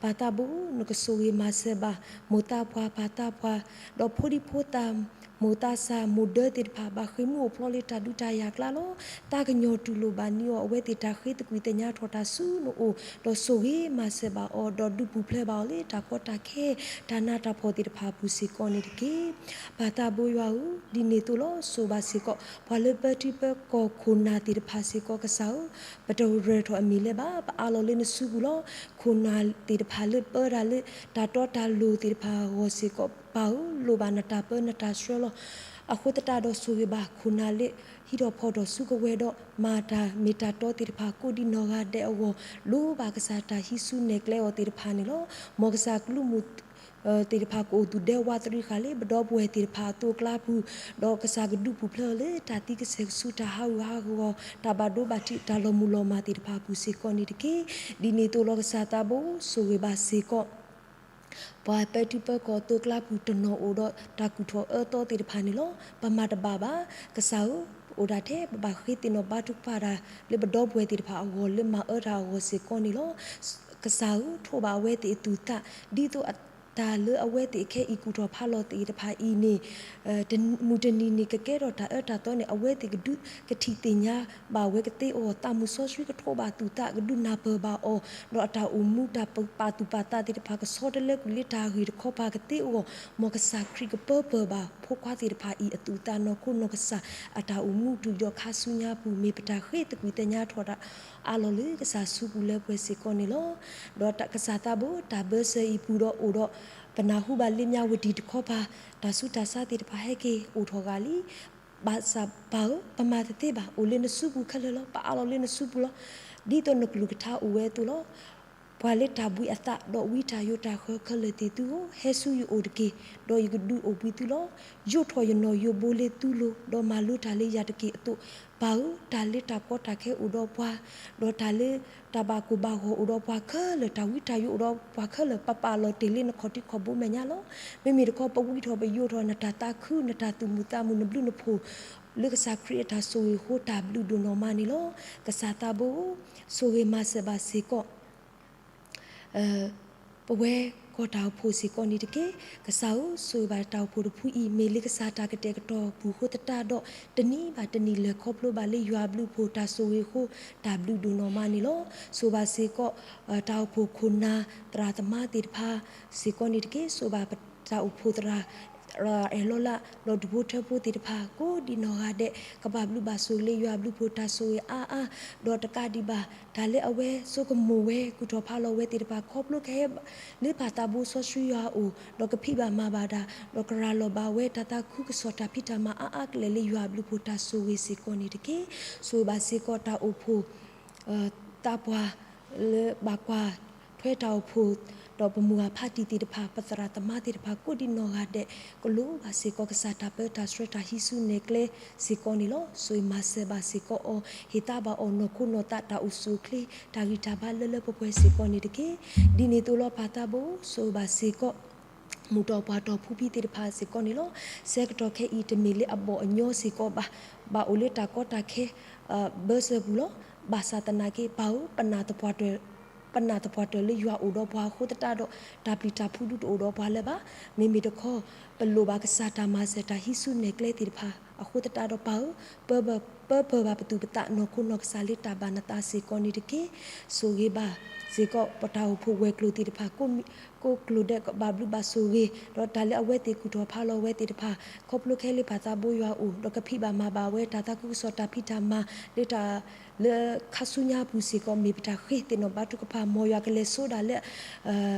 ပၢ်သးဘိ, နကဆိၣ်ဂ့ၤမၤစၢၤဘၣ် မိၢ်သးပှၢ်ပၢ်သးပှၢ်, ဒီးဖိဒံဖိသၣ် မိၢ်သးစၢ်မိၢ်ဒၢသ့ၣ်တဖၣ် ဘၣ်ဃ့ၢ်မှံဟးဖျိးလၢတၢ်ဒုးတၢ်ယၤအကျါလီၤ. တၢ်ကညီၤတူၢ်လိာ်ဘၣ်န့ၢ်အီၤ အဝဲသ့ၣ်တၢ်ဃ့သကွံာ်သ့ၣ်ညါထီၣ်တၢ်ဆူနအိၣ်, ဒီးဆိၣ်ဂ့ၤမၤစၢၤဘၣ်အီၤ, ဒီးဒုးပူၤဖျဲးဘၣ်အီၤလၢတၢ်ကီတၢ်ခဲ, တၢ်နးတၢ်ဖှီၣ်သ့ၣ်တဖၣ်အပူၤစ့ၢ်ကီးန့ၣ်တက့ၢ်. ပၢ်သးဘိယွၤဧၢ, ဒ်န့ၣ်အသိးလီၤ. ဆိၣ်ဂ့ၤဘၣ်စ့ၢ်ကီး ပှၤလၢပၢထံပၢကီၢ်ခိၣ်နၢ်သ့ၣ်တဖၣ်စ့ၢ်ကီး, ကစၢ်ဧၢ, ပတရၢၢ်ထီၣ်အမံၤလၢၤဘၣ်, ပအးလီၤလၢနစုပူၤလီၤ. ခိၣ်နၢ်သ့ၣ်တဖၣ်လၢပၢတၢ်လၢတၢ်တီတၢ်လိၤသ့ၣ်တဖၣ်အဂီၢ်စ့ၢ်ကီး, ပၢ်ဧၢ, လိၣ်ဘၣ်နတၢ်ပၢနတၢ်ဆှၢလီၤ. အဃိသတးဒီး ဆိၣ်ဂ့ၤဘၣ်ခိၣ်နၢ်လၢဟံးထီၣ်ဖီၣ်ထီၣ်ဆူကဝဲၤဒီး မၤတၢ်မ့ၢ်တၢ်တီသ့ၣ်တဖၣ် ကိးဒံနီၢ်ဂၤဒဲးအဂီၢ်, လိၣ်ဘၣ်ကစၢ်တၢ်ဟံးစုနဲၣ်ကျဲအီၤသ့ၣ်တဖၣ်န့ၣ်လီၤ. မ်ကစၢ်ကလုၢ်မုၢ် သ့ၣ်တဖၣ်ကအိၣ်သူၣ်ဒဲဝးတရံးဃာ်လၢ ပဒီပုၢ်ဝဲၢ်သ့ၣ်တဖၣ်အသိးအကျါပူၤ, ဒီးကစၢ်ကဒုးပူၤဖျဲးအီၤလၢတၢ်သံကစဲၢ်ကဆူး တၢ်ဟးဂူာ်ဟးဂီၤ, တၢ်ဘၣ်ဒိဘၣ်ထံး တၢ်လီၤမုၢ်လီၤမၢ်သ့ၣ်တဖၣ်အပူၤစ့ၢ်ကီးန့ၣ်တက့ၢ်. ဒ်န့ၣ်အသိးလီၤ. ကစၢ်သးဘိ ဆိၣ်ဂ့ၤဘၣ်စ့ၢ်ကီး ပှၤပၢထံပၢကီၢ်အသိးအကျါပူၤ တနီၤအိၣ်ဒီးတၢ်ကူၣ်ထီၣ်အၢသီသ့ၣ်တဖၣ်န့ၣ်လီၤ. ပမၤတဘၣ်ဘၣ်. ကစၢ်ဧၢ, အိၣ်ဒၣ်ထဲပဘၣ်ဃ့သ့ၣ်နီၣ်ဘါထုကဖၣ်တၢ်လၢပဒီပုၢ်ဝဲၢ်သ့ၣ်တဖၣ်အဂီၢ် လၢမၤအၢတၢ်အဂီၢ်စ့ၢ်ကီးန့ၣ်လီၤ. ကစၢ်ဧၢ, ထိးဘၣ်အဝဲသ့ၣ်အသူၣ်အသး, ဒ်သိးတၢ်လၢအဝဲသ့ၣ်အခဲအံၤကူၣ်ထီၣ်ဖးလီၤသ့ၣ်တဖၣ်အံၤန့ၣ် မုၢ်တနံၤန့ၣ် ကကဲထီၣ်တၢ်အၢတၢ်သီန့ၣ် အဝဲသ့ၣ်ကဒုးကထံၣ်သ့ၣ်ညါဘၣ်ဝဲကသ့အဂီၢ်, သးမုၢ်စီဆှံကထိးဘၣ်သူၣ်သး ကဒုးနၢ်ပၢၢ်ဘၣ်အီၤ, ဒီးအတၢ်အိၣ်မူတၢ်ပာ်သူၣ်ပာ်သးသ့ၣ်တဖၣ် ကဆီတလဲကွံာ်လၢတၢ်ဂ့ၢ်တခီပၤကသ့အဂီၢ်, မ်ကစၢ်ခရံာ်ကပၢပၢၢ်ဘၣ်ဖိခွါသ့ၣ်တဖၣ်အံၤအသူၣ်အသးနီၢ်ခိနီၢ်ကစၢ် အတၢ်အိၣ်မူတုၤဒီးခါဆူညါပူၤ မ့ၢ်ပတၢ်ဃ့သကွံာ်သ့ၣ်ညါထီၣ်တၢ်အးလီၤလၢကစၢ်စုပူၤလၢပှဲၤစ့ၢ်ကီးန့ၣ်လီၤ. ဒီးကစၢ်သးဘိ တၢ်ဘၢစၢၤအံၤပူၤဒီးအိၣ်ဒီး ပနၢ်ဟူဘၣ်လၢမၠၣ်ဝတံၣ်တခီပၤ တၢ်ဆူးတၢ်ဆါသ့ၣ်တဖၣ်ဟဲက့ၤအိၣ်ထီၣ်ဂၤလံ ဘၣ်ဆၣ်ပၢ်ဧၢ, ပမၤတသ့ဘၣ်, အိၣ်လၢနစုပူၤခဲလၢာ်လီၤ, ပအးလီၤလၢနစုပူၤလီၤ. ဒ်သိးနကလုၢ်ကထါအိၣ်ဝဲအသိးလီၤ. ပှၤလၢတၢ်ဘှံးအသး ဒီးဝံတၢ်ယိးတၢ်ဃၢခဲလၢာ်သ့ၣ်သုဧၢ, ဟဲဆူယအိၣ်တက့ၢ်, ဒီးယကဒုးအိၣ်ဘှံးသုလီၤ. ယိးထီၣ်ယနီၣ်ယိးဘိလၢသုလိၤ, ဒီးမၤလိတၢ်လၢယၤတက့ၢ်အသိး, ပၢ်ဧၢ, တၢ်လၢတၢ်ကီတၢ်ခဲအိၣ်ဒီးပှၤ, ဒီးတၢ်လၢတၢ်ဘၣ်ကိၢ်ဘၣ်ဂီၤအိၣ်ဒီးပှၤခဲလၢာ်, တၢ်ဝံတၢ်ယိးအိၣ်ဒီးပှၤခဲလၢာ်, ပပာ်လီၤတ့ၢ်လၢနခီၣ်ထံးခီၣ်ဘိမဲာ်ညါလီၤ. မ့မ့ၢ်တခီ ပဝံထီၣ်ပယိးထီၣ် နတၢ်သးခု နတၢ်သူၣ်မုာ်သးမုာ် နဘျုးနဖှိၣ် လၢကစၢ်ခရံာ်အတၢ်ဆိၣ်ဂ့ၤအဃိ တၢ်ဘျုးဒိၣ်နီၢ်မးန့ၣ်လီၤ. ကစၢ်သးဘိဧၢ, ဆိၣ်ဂ့ၤမၤစၢၤဘၣ်စ့ၢ်ကီး ပဝဲကီၢ်တၢ်အိၣ်ဖှိၣ်စ့ၢ်ကီးန့ၣ်တက့ၢ်. ကစၢ်ဧၢ, ဆိၣ်ဂ့ၤဘၣ်တၢ်အိၣ်ဖှိၣ်တဖုအံၤ မ့ၢ်လၢကစၢ်တၢ်ကတဲာ်ကတီၤအပူၤအဃိသတးဒီး တနံၤဘၣ်တနံၤလဲၤခီဖျိဘၣ်လၢယွၤအဘျုးအဖှိၣ်တၢ်ဆိၣ်ဂ့ၤအဃိ တၢ်ဘျုးဒိၣ်နီၢ်မးန့ၣ်လီၤ. ဆိၣ်ဘၣ်စ့ၢ်ကီး တၢ်အိၣ်ဖှိၣ်ခိၣ်နၢ် သရၣ်သမါသ့ၣ်တဖၣ်စ့ၢ်ကီးန့ၣ်တက့ၢ်. ဆိၣ်ဘၣ်ပတၢ်အိၣ်ဖှိၣ်သရၣ် အဲၣ်လီၤလး ဒီးဒူဖိထၢဖိသ့ၣ်တဖၣ် ကိးဒံးနီၢ်ဂၤဒဲး ကဘၣ်ဘျုးဘၣ်ဆိၣ်ဂ့ၤလၢယွၤအဘျုးအဖှိၣ်တၢ်ဆိၣ်ဂ့ၤအါအါ, ဒီးတကးဒံးဘၣ် တၢ်လၢအဝဲဆိကမိၣ်ဝဲ ကူၣ်ထီၣ်ဖးလီၤဝဲသ့ၣ်တဖၣ် ခီဖျိကဟဲလၢပၢ်သးဘိစီဆှံယွၤအအိၣ် ဒီးကဖံးဘၣ်မၤဘၣ်တၢ် ဒီးကရၤလီၤဘၣ်ဝဲတၢ်သးခုကစီၣ်တၢ်ဖံးတၢ်မၤအါအါကလဲာ်လၢယွၤအဘျုးအဖှိၣ်တၢ်ဆိၣ်ဂ့ၤစ့ၢ်ကီးန့ၣ်တက့ၢ်. ဆိၣ်ဂ့ၤဘၣ်စ့ၢ်ကီးတၢ်အိၣ်ဖှိၣ် သးပှၢ်လၢဘၣ်ကွၢ်ထွဲတၢ်အိၣ်ဖှိၣ် ဒီးပမိၢ်အဖါတံၢ်သ့ၣ်တဖၣ် ပသရၣ်သမါသ့ၣ်တဖၣ် ကိးဒံးနီၢ်ဂၤဒဲး ကလိၣ်ဘၣ်စ့ၢ်ကီးကစၢ်တၢ်ပၢတၢ်ဆှၢတၢ်ဟံးစုနဲၣ်ကျဲစ့ၢ်ကီးန့ၣ်လီၤ. ဆိၣ်ဂ့ၤမၤစၢၤဘၣ်စ့ၢ်ကီးအီၤ ဟ့ၣ်သါဘၣ်အီၤနီၢ်ခိနီၢ်သး တၢ်အိၣ်ဆူၣ်အိၣ်ချ့ တၢ်ဂံၢ်တၢ်ဘါလၢလၢပှဲၤပှဲၤစ့ၢ်ကီးန့ၣ်တက့ၢ်. ဒ်န့ၣ်အသိးလီၤ ပၢ်သးဘိ ဆိၣ်ဂ့ၤဘၣ်စ့ၢ်ကီး မိၢ်တီၢ်ပှၢ်တီၢ်ဖုဖံသ့ၣ်တဖၣ်စ့ၢ်ကီးန့ၣ်လီၤ. ဆၢကတီၢ်ခဲအံၤ တမ့ၢ်လၢအဘီၣ်အညီစ့ၢ်ကီးဘၣ်, ဘၣ်အိၣ်လၢတၢ်ကီတၢ်ခဲ ဘၢစၢၤပူၤလီၤ. ဘၣ်ဆၣ်သနာ်က့ ပၢ်ဧၢ, ပနာ်သပှၢ်တၢၢ် ပနာ်သပှၢ်တၢၢ်လၢယွၤအိၣ်ဒီးပှၤအဃိသတးဒီး တၢ်ပျံၤတၢ်ဖုးဒုးတအိၣ်ဒီးပှၤလၢၤဘၣ်. မ့မ့ၢ်တခီ ပလိၣ်ဘၣ်ကစၢ်တၢ်မၤစၢၤတၢ်ဟံးစုနဲၣ်ကျဲသ့ၣ်တဖၣ်အဃိသတးဒီး ပၢ်ဧၢ, ပၢပၢၢ်ဘၣ်ပသူၣ်ပသးနီၢ်ခိနီၢ်ကစၢ်လၢတၢ်ဘၣ်နသးစ့ၢ်ကီးန့ၣ်တက့ၢ်. ဆိၣ်ဂ့ၤဘၣ်စ့ၢ်ကီး ပတၢ်အိၣ်ဖှိၣ်ဝဲၤကျိၤသ့ၣ်တဖၣ် ကိးမံၤကိးကျိၤဒဲး ကဘၣ်ဘျုးဘၣ်ဆိၣ်ဂ့ၤ ဒီးတၢ်လၢအဝဲသ့ၣ်ကူၣ်ထီၣ်ဖးလီၤဝဲသ့ၣ်တဖၣ် ခီဖျိခဲလၢပၢ်သးဘိယွၤအအိၣ် ဒီးကဖံးဘၣ်မၤဘၣ်ဝဲတၢ်သးခုကစီၣ်တၢ်ဖံးတၢ်မၤလၢတၢ် လၢခါဆူညါအပူၤစ့ၢ်ကီး မ့ၢ်ပတၢ်ဃ့သ့ၣ်နီၣ်ဘါထုကဖၣ် မ်ယွၤကလဲၤစိဒၣ်လၢ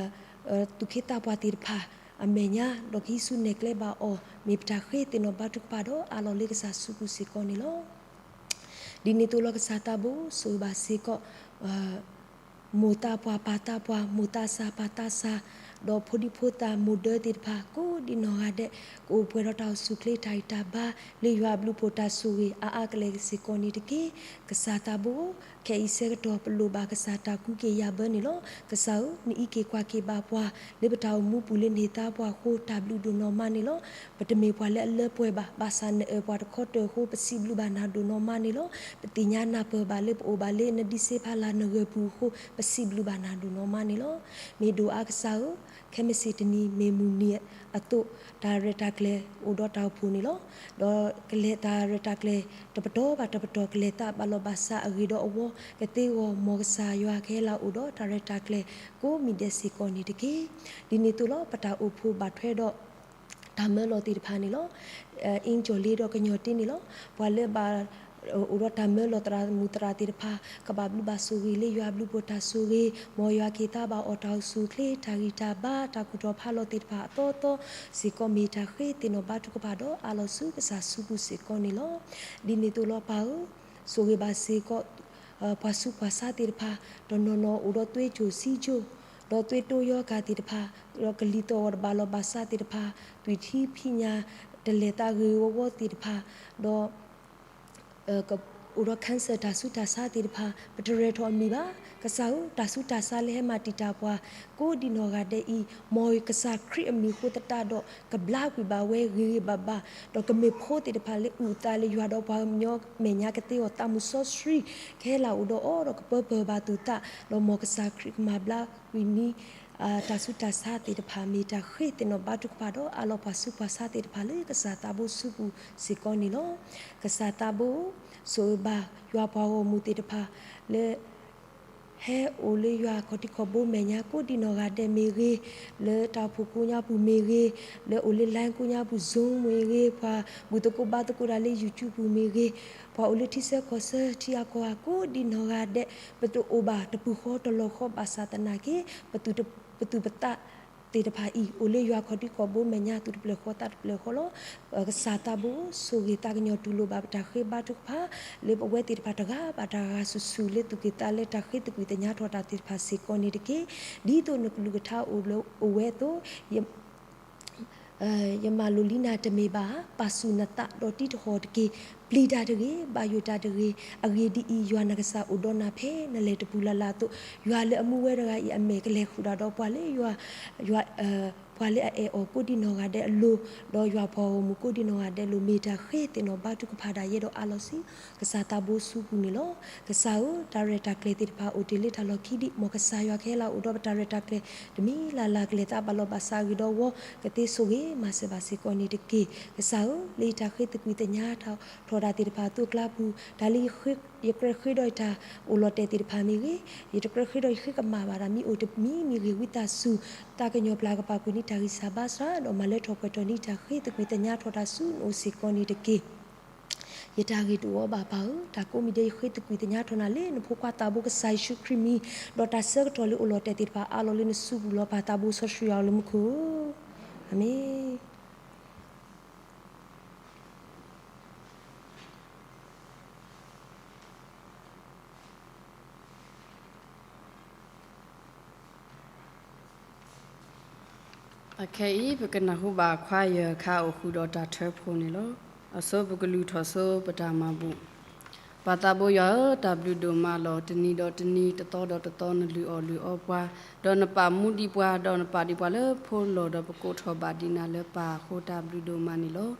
သူၣ်က့သးပှၢ်သ့ၣ်တဖၣ်အမဲာ်ညါ ဒီးကဟံးစုနဲၣ်ကျဲဘၣ်အီၤ မ့ၢ်ပတၢ်ဃ့သ့ၣ်နီၣ်ဘါထုကဖၣ်ဒီးအးလီၤလၢကစၢ်စုပူၤစ့ၢ်ကီးန့ၣ်လီၤ. ဒ်န့ၣ်အသိးလီၤ ကစၢ်သးဘိ ဆိၣ်ဂ့ၤဘၣ်စ့ၢ်ကီး မိၢ်သးပှၢ်ပၢ်သးပှၢ် မိၢ်သးစၢ်ပၢ်သးစၢ် ဒီးဖိဒံဖိသၣ်မိၢ်ဒၢသ့ၣ်တဖၣ် ကိးဒံးနီၢ်ဂၤဒဲး ကအိၣ်ပှဲၤဒီးတၢ်အိၣ်ဆူၣ်အိၣ်ချ့တၢ်ဂံၢ်တၢ်ဘါ လၢယွၤအဘျုးအဖှိၣ်တၢ်ဆိၣ်ဂ့ၤအါအါကလဲာ်စ့ၢ်ကီးန့ၣ်တက့ၢ်. ကစၢ်သးဘိ ခဲအံၤဆၢကတီၢ်ပလိၣ်ဘၣ်ကစၢ်တၢ်ကူးက့ၤယၤဘၢန့ၣ်လီၤ. ကစၢ်ဧၢ, နအံးက့ၤကွၢ်က့ၤဘၣ်ပှၤ လၢပတၢ်အိၣ်မူပူၤလၢနဟ့ၣ်သါပှၤအဃိ တၢ်ဘျုးဒိၣ်နီၢ်မးန့ၣ်လီၤ. ပတမ့ၢ်ပှၤလၢအလၢပှဲၤဘၣ်, ဘၣ်ဆၣ်နအၢၣ်ပှၤတခီတၢၢ်အဃိ ပစံးဘျုးဘၣ်နၤဒိၣ်နီၢ်မးန့ၣ်လီၤ. ပသ့ၣ်ညါနၢ်ပၢၢ်ဘၣ်လၢပအိၣ်ဘၣ်လၢနဒံးစ့ဖးလၢ်နဂၢၢ်ပူၤအဃိ ပစံးဘျုးဘၣ်နၤဒိၣ်နီၢ်မးန့ၣ်လီၤ. မ့ၢ်ဒိၣ်အါကစၢ်ဧၢ, ခဲမုၢ်ဆ့ၣ်တနံၤ မ့ၢ်မုၢ်နံၤအသိး တၢ်ရဲၣ်တၢ်ကျဲၤအိၣ်ဒီးတၢ်အိၣ်ဖှိၣ်န့ၣ်လီၤ. ဒီးကလဲၤတၢ်ရဲၣ်တၢ်ကျဲၤ တပတီၢ်ဘၣ်တပတီၢ် ကလဲၤသးဘၣ်လီၢ်ဘၣ်စးအဂ့ၢ်ဒီးအဝီ ကသ့ဂီၢ် မ်ကစၢ်ယွၤကဟဲလၢအိၣ်ဒီးတၢ်ရဲၣ်တၢ်ကျဲၤ ကိးမံၤဒဲးစ့ၢ်ကီးန့ၣ်တက့ၢ်. ဒ်န့ၣ်အသိးလီၤ ပတၢ်အိၣ်ဖှိၣ်ဘၣ်ထွဲဒီး တၢ်မၢလီၤသ့ၣ်တဖၣ်န့ၣ်လီၤ. အ့ကၠီၣ်လ့ဒီးကညီၣ်တ့န့ၣ်လီၤ. ပှၤလၢဘၣ် အိၣ်ဒီးတၢ်မၢလီၤသရၣ်မုၣ်သရၣ်သ့ၣ်တဖၣ် ကဘၣ်ဘျုးဘၣ်ဆိၣ်ဂ့ၤလၢယွၤဘျုးဖှိၣ်တၢ်ဆိၣ်ဂ့ၤ, မ်ယွၤက့ၤသးဘၣ်အီၣ်တၢ်အိၣ်ဆူၣ်အိၣ်ချ့ တၢ်ဂံၢ်တၢ်ဘါ တၢ်ကူၣ်ထီၣ်ဖးလီၤသ့ၣ်တဖၣ်အသီသီစ့ၢ်ကီး မ့ၢ်တၢ်ဃ့သ့ၣ်နီၣ်ဘါထုကဖၣ်ဒီးအးလီၤဆူကစၢ်စုပူၤစ့ၢ်ကီးန့ၣ်လီၤ. ဒ်န့ၣ်အသိးလီၤ ပၢ်ဧၢ, ဆိၣ်ဂ့ၤဘၣ်စ့ၢ်ကီး ပှၤဆူးပှၤဆါသ့ၣ်တဖၣ် တနီၤနီၤအိၣ်ဒီးသွေးကြို ဆီးချို ဒီးသွေးတိုးရောဂါသ့ၣ်တဖၣ် ဒီးကလံၤသီၣ်ဂီၤတဘၣ်လီၢ်ဘၣ်စးသ့ၣ်တဖၣ် သွံၣ်ထံဖံးညၣ် တလဲၤသးဂ့ၤဂီၤဂီၤသ့ၣ်တဖၣ် ဒီး အိၣ်ဒီး cancer တၢ်ဆူးတၢ်ဆါသ့ၣ်တဖၣ် ပတရဲၣ်ထီၣ်အမံၤဘၣ်. ကစၢ်ဧၢ, တၢ်ဆူးတၢ်ဆါလၢဟဲမၤတံာ်တာ်ပှၤ ကိးဒံနီၢ်ဂၤဒဲးအံၤ မ်ကစၢ်ခရံာ်အမံၤအဃိသတးဒီး ကဘျါကွံာ်ဘၣ်ဝဲဂ့ၤဂ့ၤဘၣ်ဘၣ်, ဒီးကမ့ၢ်ဖိသ့ၣ်တဖၣ်လၢအုၣ်အသးလၢယွၤဒီးပှၤကညီမဲာ်ညါ ကသ့အီၤသးမုၢ်စီဆှံ ကဟဲလၢအိၣ်ဒီးအီၤ ဒီးကပၢပၢၢ်ဘၣ်သူၣ်သး ဒီးမ်ကစၢ်ခရံာ်ကမၤဘျါကွံာ်န့ၢ် တၢ်ဆူးတၢ်ဆါသ့ၣ်တဖၣ် မ့ၢ်တၢ်ဃ့သ့ၣ်နီၣ်ဘါထုကဖၣ်ဒီးအးလီၤပှၤဆူးပှၤဆါသ့ၣ်တဖၣ် လၢကစၢ်သးဘိစုပူၤစ့ၢ်ကီးန့ၣ်လီၤ. ကစၢ်သးဘိ ဆိၣ်ဂ့ၤဘၣ်ယွၤပှၤဂီၢ်မုၢ်သ့ၣ်တဖၣ် လၢ ဟဲအိၣ်လၢယွၤခီၣ်ထံးခီၣ်ဘိမဲာ်ညါ ကိးဒံနီၢ်ဂၤဒဲးမ့ၢ်ဂ့ၤ, လၢတၢ်အိၣ်ဖှိၣ်ကိးညါပူၤမ့ၢ်ဂ့ၤ, လၢအိၣ်လၢ line ကိးညါပူၤ Zoom မ့ၢ်ဂ့ၤ, ပှၤဘူၣ်သကိးဘါသကိးတၢ်လၢ YouTube ပူၤမ့ၢ်ဂ့ၤ, ပှၤအိၣ်လၢထံဆၢကီၢ်ဆၢထံအကီၢ်ဧါ ကိးဒံနီၢ်ဂၤဒဲး ပတအိၣ်ဘၣ်တပူၤဃီတလီၢ်ဃီဘၣ်ဆၣ်သနာ်က့ ပသူၣ်ပသးသ့ၣ်တဖၣ်အံၤ အိၣ်လၢယွၤခီၣ်ထံးခီၣ်ဘိမဲာ်ညါ သူၣ်တဖျၢၣ်ဃီသးတဖျၢၣ်ဃီလီၤ. ကစၢ်သးဘိ ဆိၣ်ဂ့ၤသးကညီၤတူၢ်လိာ်ဘၣ်ပတၢ်ဃ့ဘါထုကဖၣ် လၢပဝဲသ့ၣ်တဖၣ်တဂၤဘၣ်တဂၤဆူၣ်ဆူၣ် လၢသူၣ်က့ၣ်သးလၢတၢ်ဃ့သကွံာ်သညါထီၣ်တၢ်သ့ၣ်တဖၣ်စ့ၢ်ကီးန့ၣ်တက့ၢ်. ဒ်သိးနကလုၢ်ကထါအိၣ်လၢအိၣ်ဝဲအသိး ယမၤလိာ်လံနၤတမ့ၢ်ဘၣ်ဧါ, ပာ်ဆူၣ်နသးဒီးတံၤတဟီၣ်တက့ၢ်. ပျံၤတၢ်တဂ့ၤ, ဘၣ်ယိၣ်တၢ်တဂ့ၤ. အဂ့ၢ်ဒ်အံၤ, ယွၤနကစၢ်အိၣ်ဒီးနၤဖဲနလဲၤတပူၤလၢ်လၢ်အသိး, ယွၤလၢအမူဝဲတဂၤအံၤအမဲာ် ကလဲၤဃုာ်တၢ်ဒီးပှၤလၢယွၤ ပှၤလၢအအဲၣ်အီၤကိးဒံနီၢ်ဂၤဒဲးအလိၤ, ဒီးယွၤပှၤဂီၢ်မုၢ်ကိးဒံနီၢ်ဂၤဒဲးအလိၤ မ့ၢ်တၢ်ဃ့သ့ၣ်နီၣ်ဘါထုကဖၣ်ဒၣ်ယဲဒီးအးလီၤဆူ ကစၢ်သးဘိစုပူၤန့ၣ်လီၤ. ကစၢ်ဧၢ, တၢ်ရဲၣ်တၢ်ကျဲၤသ့ၣ်တဖၣ်အိၣ်တ့ၢ်လၢတၢ်လီၢ်ခံဒံး, မ်ကစၢ်ယွၤကဟဲလၢအိၣ်ဒီးပတၢ်ရဲၣ်တၢ်ကျဲၤတမံၤလၢ်လၢ် ကလဲၤသးဘၣ်လီၢ်ဘၣ်စးအဂ့ၢ်ဒီးအဝီ ကသ့ဆိၣ်ဂ့ၤမၤစၢၤဘၣ်စ့ၢ်ကီးန့ၣ်တက့ၢ်. ကစၢ်ဧၢ, လၢယတၢ်ဃ့သကွံာ်သညါထီၣ်တၢ်သ့ၣ်တဖၣ်အသိးအကျါပူၤ, တၢ်လၢ ယကြၢးဃ့ဒီးယတၢ်အိၣ်လီၤတဲာ်သ့ၣ်တဖၣ်မ့ၢ်ဂ့ၤ, ယတကြၢးဃ့ဒီးယဃ့ကမၣ်ဘၣ်တၢ်မ့ၢ်အိၣ်တမံၤမ့ၢ်ဂ့ၤ, ဝံသးစူၤ သးကညီၤပျၢ်ကပာ်ကွံာ်န့ၢ်တၢ်ဂံၢ်စၢ်ဘါစၢ် ဒီးမၤလၢထီၣ်ပှဲၤထီၣ်န့ၢ်တၢ်ဃ့သကွံာ်သညါထီၣ်တၢ်ဆူနအိၣ်စ့ၢ်ကီးန့ၣ်တက့ၢ်. ယတၢ်ဂ့ၢ်တအိၣ်ဘၣ်ပၢ်ဧၢ, တၢ်ကိးမံၤဒဲးယဃ့သကွံာ်သညါထီၣ်နၤလၢနဖိခွါသးဘိကစၢ်ယ့ၣ်ၡူးခရံာ်မံၤ, ဒီးတၢ်ဆၢကတီၢ်လၢအိၣ်လီၤတဲာ်သ့ၣ်တဖၣ်အါလီၤလၢနစုပူၤလီၤ. ပၢ်သးဘိစီဆှံယွၤလၢမူခိၣ်ဧၢ, အၤမ့ၣ်. အခဲအံၤ ပကနၢ်ဟူဘၣ်ခွါယဲၢ်ခါ အိၣ်ဃုာ်ဒီးတၢ်ထၢဖှိၣ်န့ၣ်လီၤ. အဆိပကလုၢ်ထီၣ်ဆိပတၢ်မၤဘူၣ်. ပၢ်သးဘိယွၤဧၢ, တၢ်ဘျုးဒိၣ်မးလီၤ. တနံၤဒီးတနံၤ, တသီဒီးတသီ, နလုၢ်အီၣ်လုၢ်အီပှၤ, ဒီးနပာ်မူဒံးပှၤ, ဒီးနပာ်ဒံးပှၤလၢဖိလီၢ်, ဒီးပကိးထီၣ်ဘၣ်ဒံးနၤလၢပၢ်အဃိ တၢ်ဘျုးဒိၣ်မးန့ၣ်လီၤ.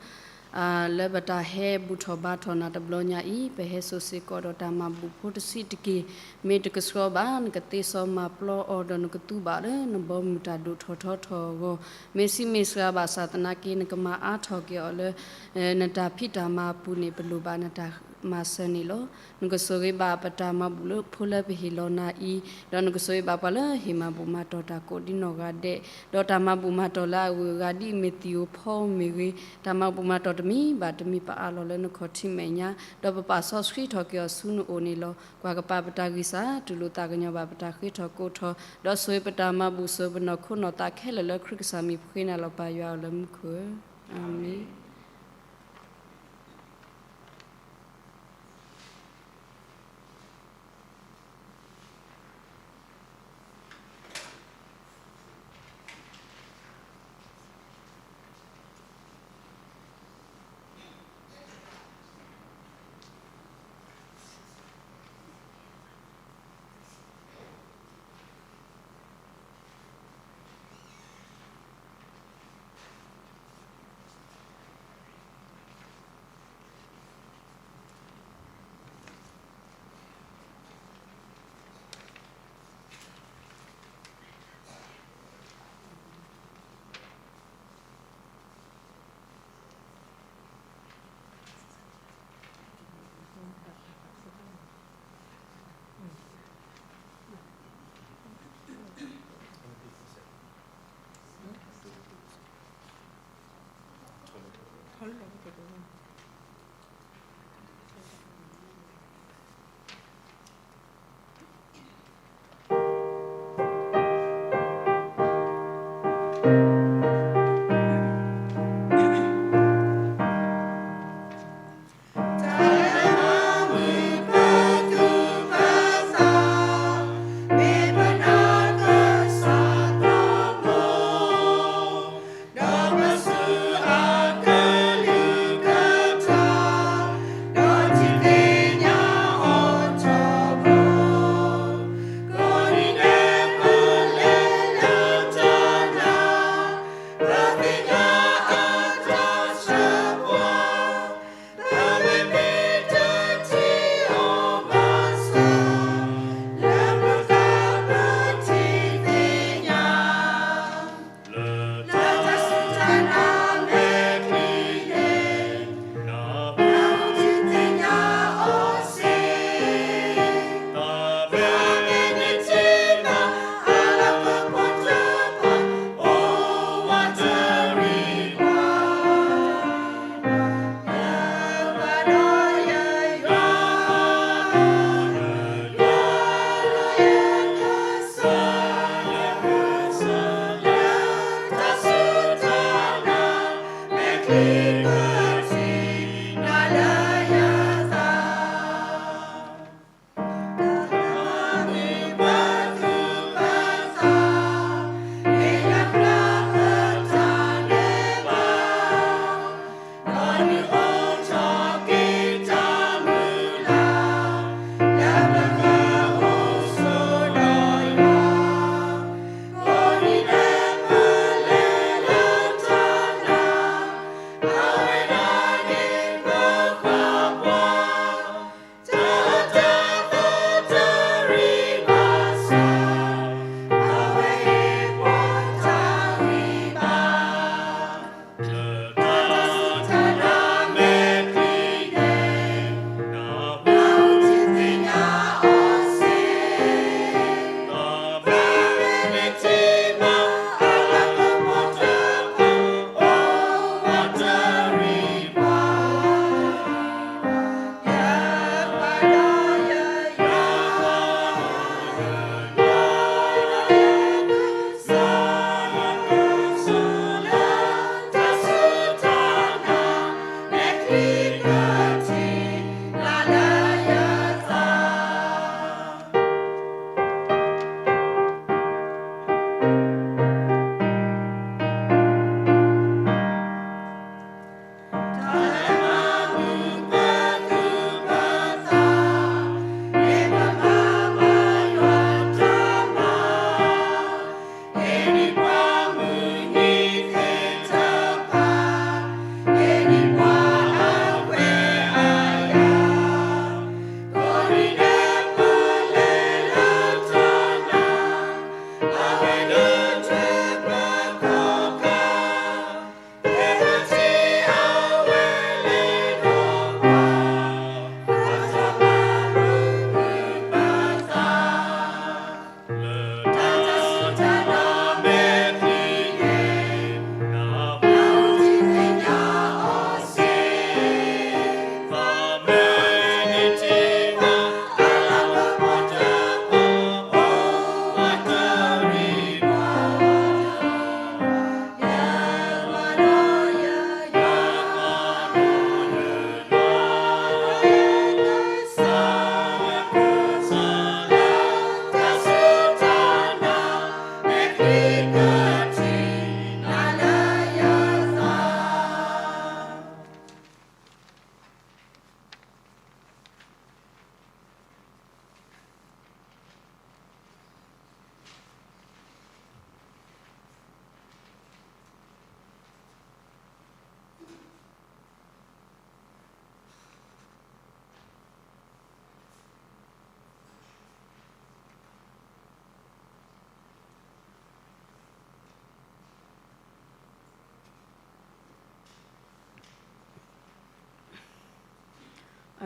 လၢပတၢ်ဟဲဘူၣ်ထီၣ်ဘါထီၣ်နၤတဘျီညါအံၤ, ပဟဲစိာ်စ့ၢ်ကီးဒီးတၢ်မၤဘူၣ်ဖိတဆံးတက့ၢ်. မ့ၢ်တကဆှီဘၣ်, နကသ့စီမၤပျီအီၤ, ဒီးနကသူဘၣ်လၢနဘီမုၢ်တၢ်ဒိၣ်ထီၣ်ထီထီၣ်အဂီၢ်, မ့ၢ်ဆံးမ့ၢ်စှၤဘၣ်ဆၣ်သနာ်က့ နကမၤအါထီၣ်က့ၤအီၤလၢ နတၢ်ဖံးတၢ်မၤအပူၤန့ၣ် ပလိၣ်ဘၣ်နတၢ်မၤစၢၤန့ၣ်လီၤ. နကဆိၣ်ဂ့ၤဘၣ်ပတၢ်မၤဘူၣ်လၢဖိလၢပဟ့ၣ်လီၤနၤအံၤ, ဒီးနကဆိၣ်ဂ့ၤဘၣ်ပှၤလၢဟ့ၣ်မၤဘူၣ်မၤတီၢ်တၢ်ကိးဒံနီၢ်ဂၤဒဲး, ဒီးတၢ်မၤဘူၣ်မၤတီၢ်လၢအဂုၤအဂၤဒ်အမ့ၢ်သံၣ်ဧိၤဖီဧိၤမ့ၢ်ဂ့ၤ, တၢ်မၤဘူၣ်မၤတီၢ်တမံၤဘၣ်တမံၤပအးလီၤလၢနခီၣ်ထံးမဲာ်ညါ, ဒီးပပာ်စီဆှံထီၣ်က့ၤအီၤဆူနအိၣ်န့ၣ်လီၤ. ကွၢ်ကပၤပတၢ်ဂံၢ်စၢ်, တူၢ်လိာ်သးကညီၤဘၣ်ပတၢ်ဃ့ထီၣ်ကိးထီၣ်, ဒီးဆိၣ်ဂ့ၤပတၢ်မၤဘူၣ် ဆိၣ်ဂ့ၤပနီၢ်ခိနီၢ်သးခဲလၢာ်လၢခရံာ်ကစၢ်မံၤ ပဃ့နၤလီၤပၢ်ယွၤဧၢလၢမူခိၣ်ဧၢ, အၤမ့ၣ်.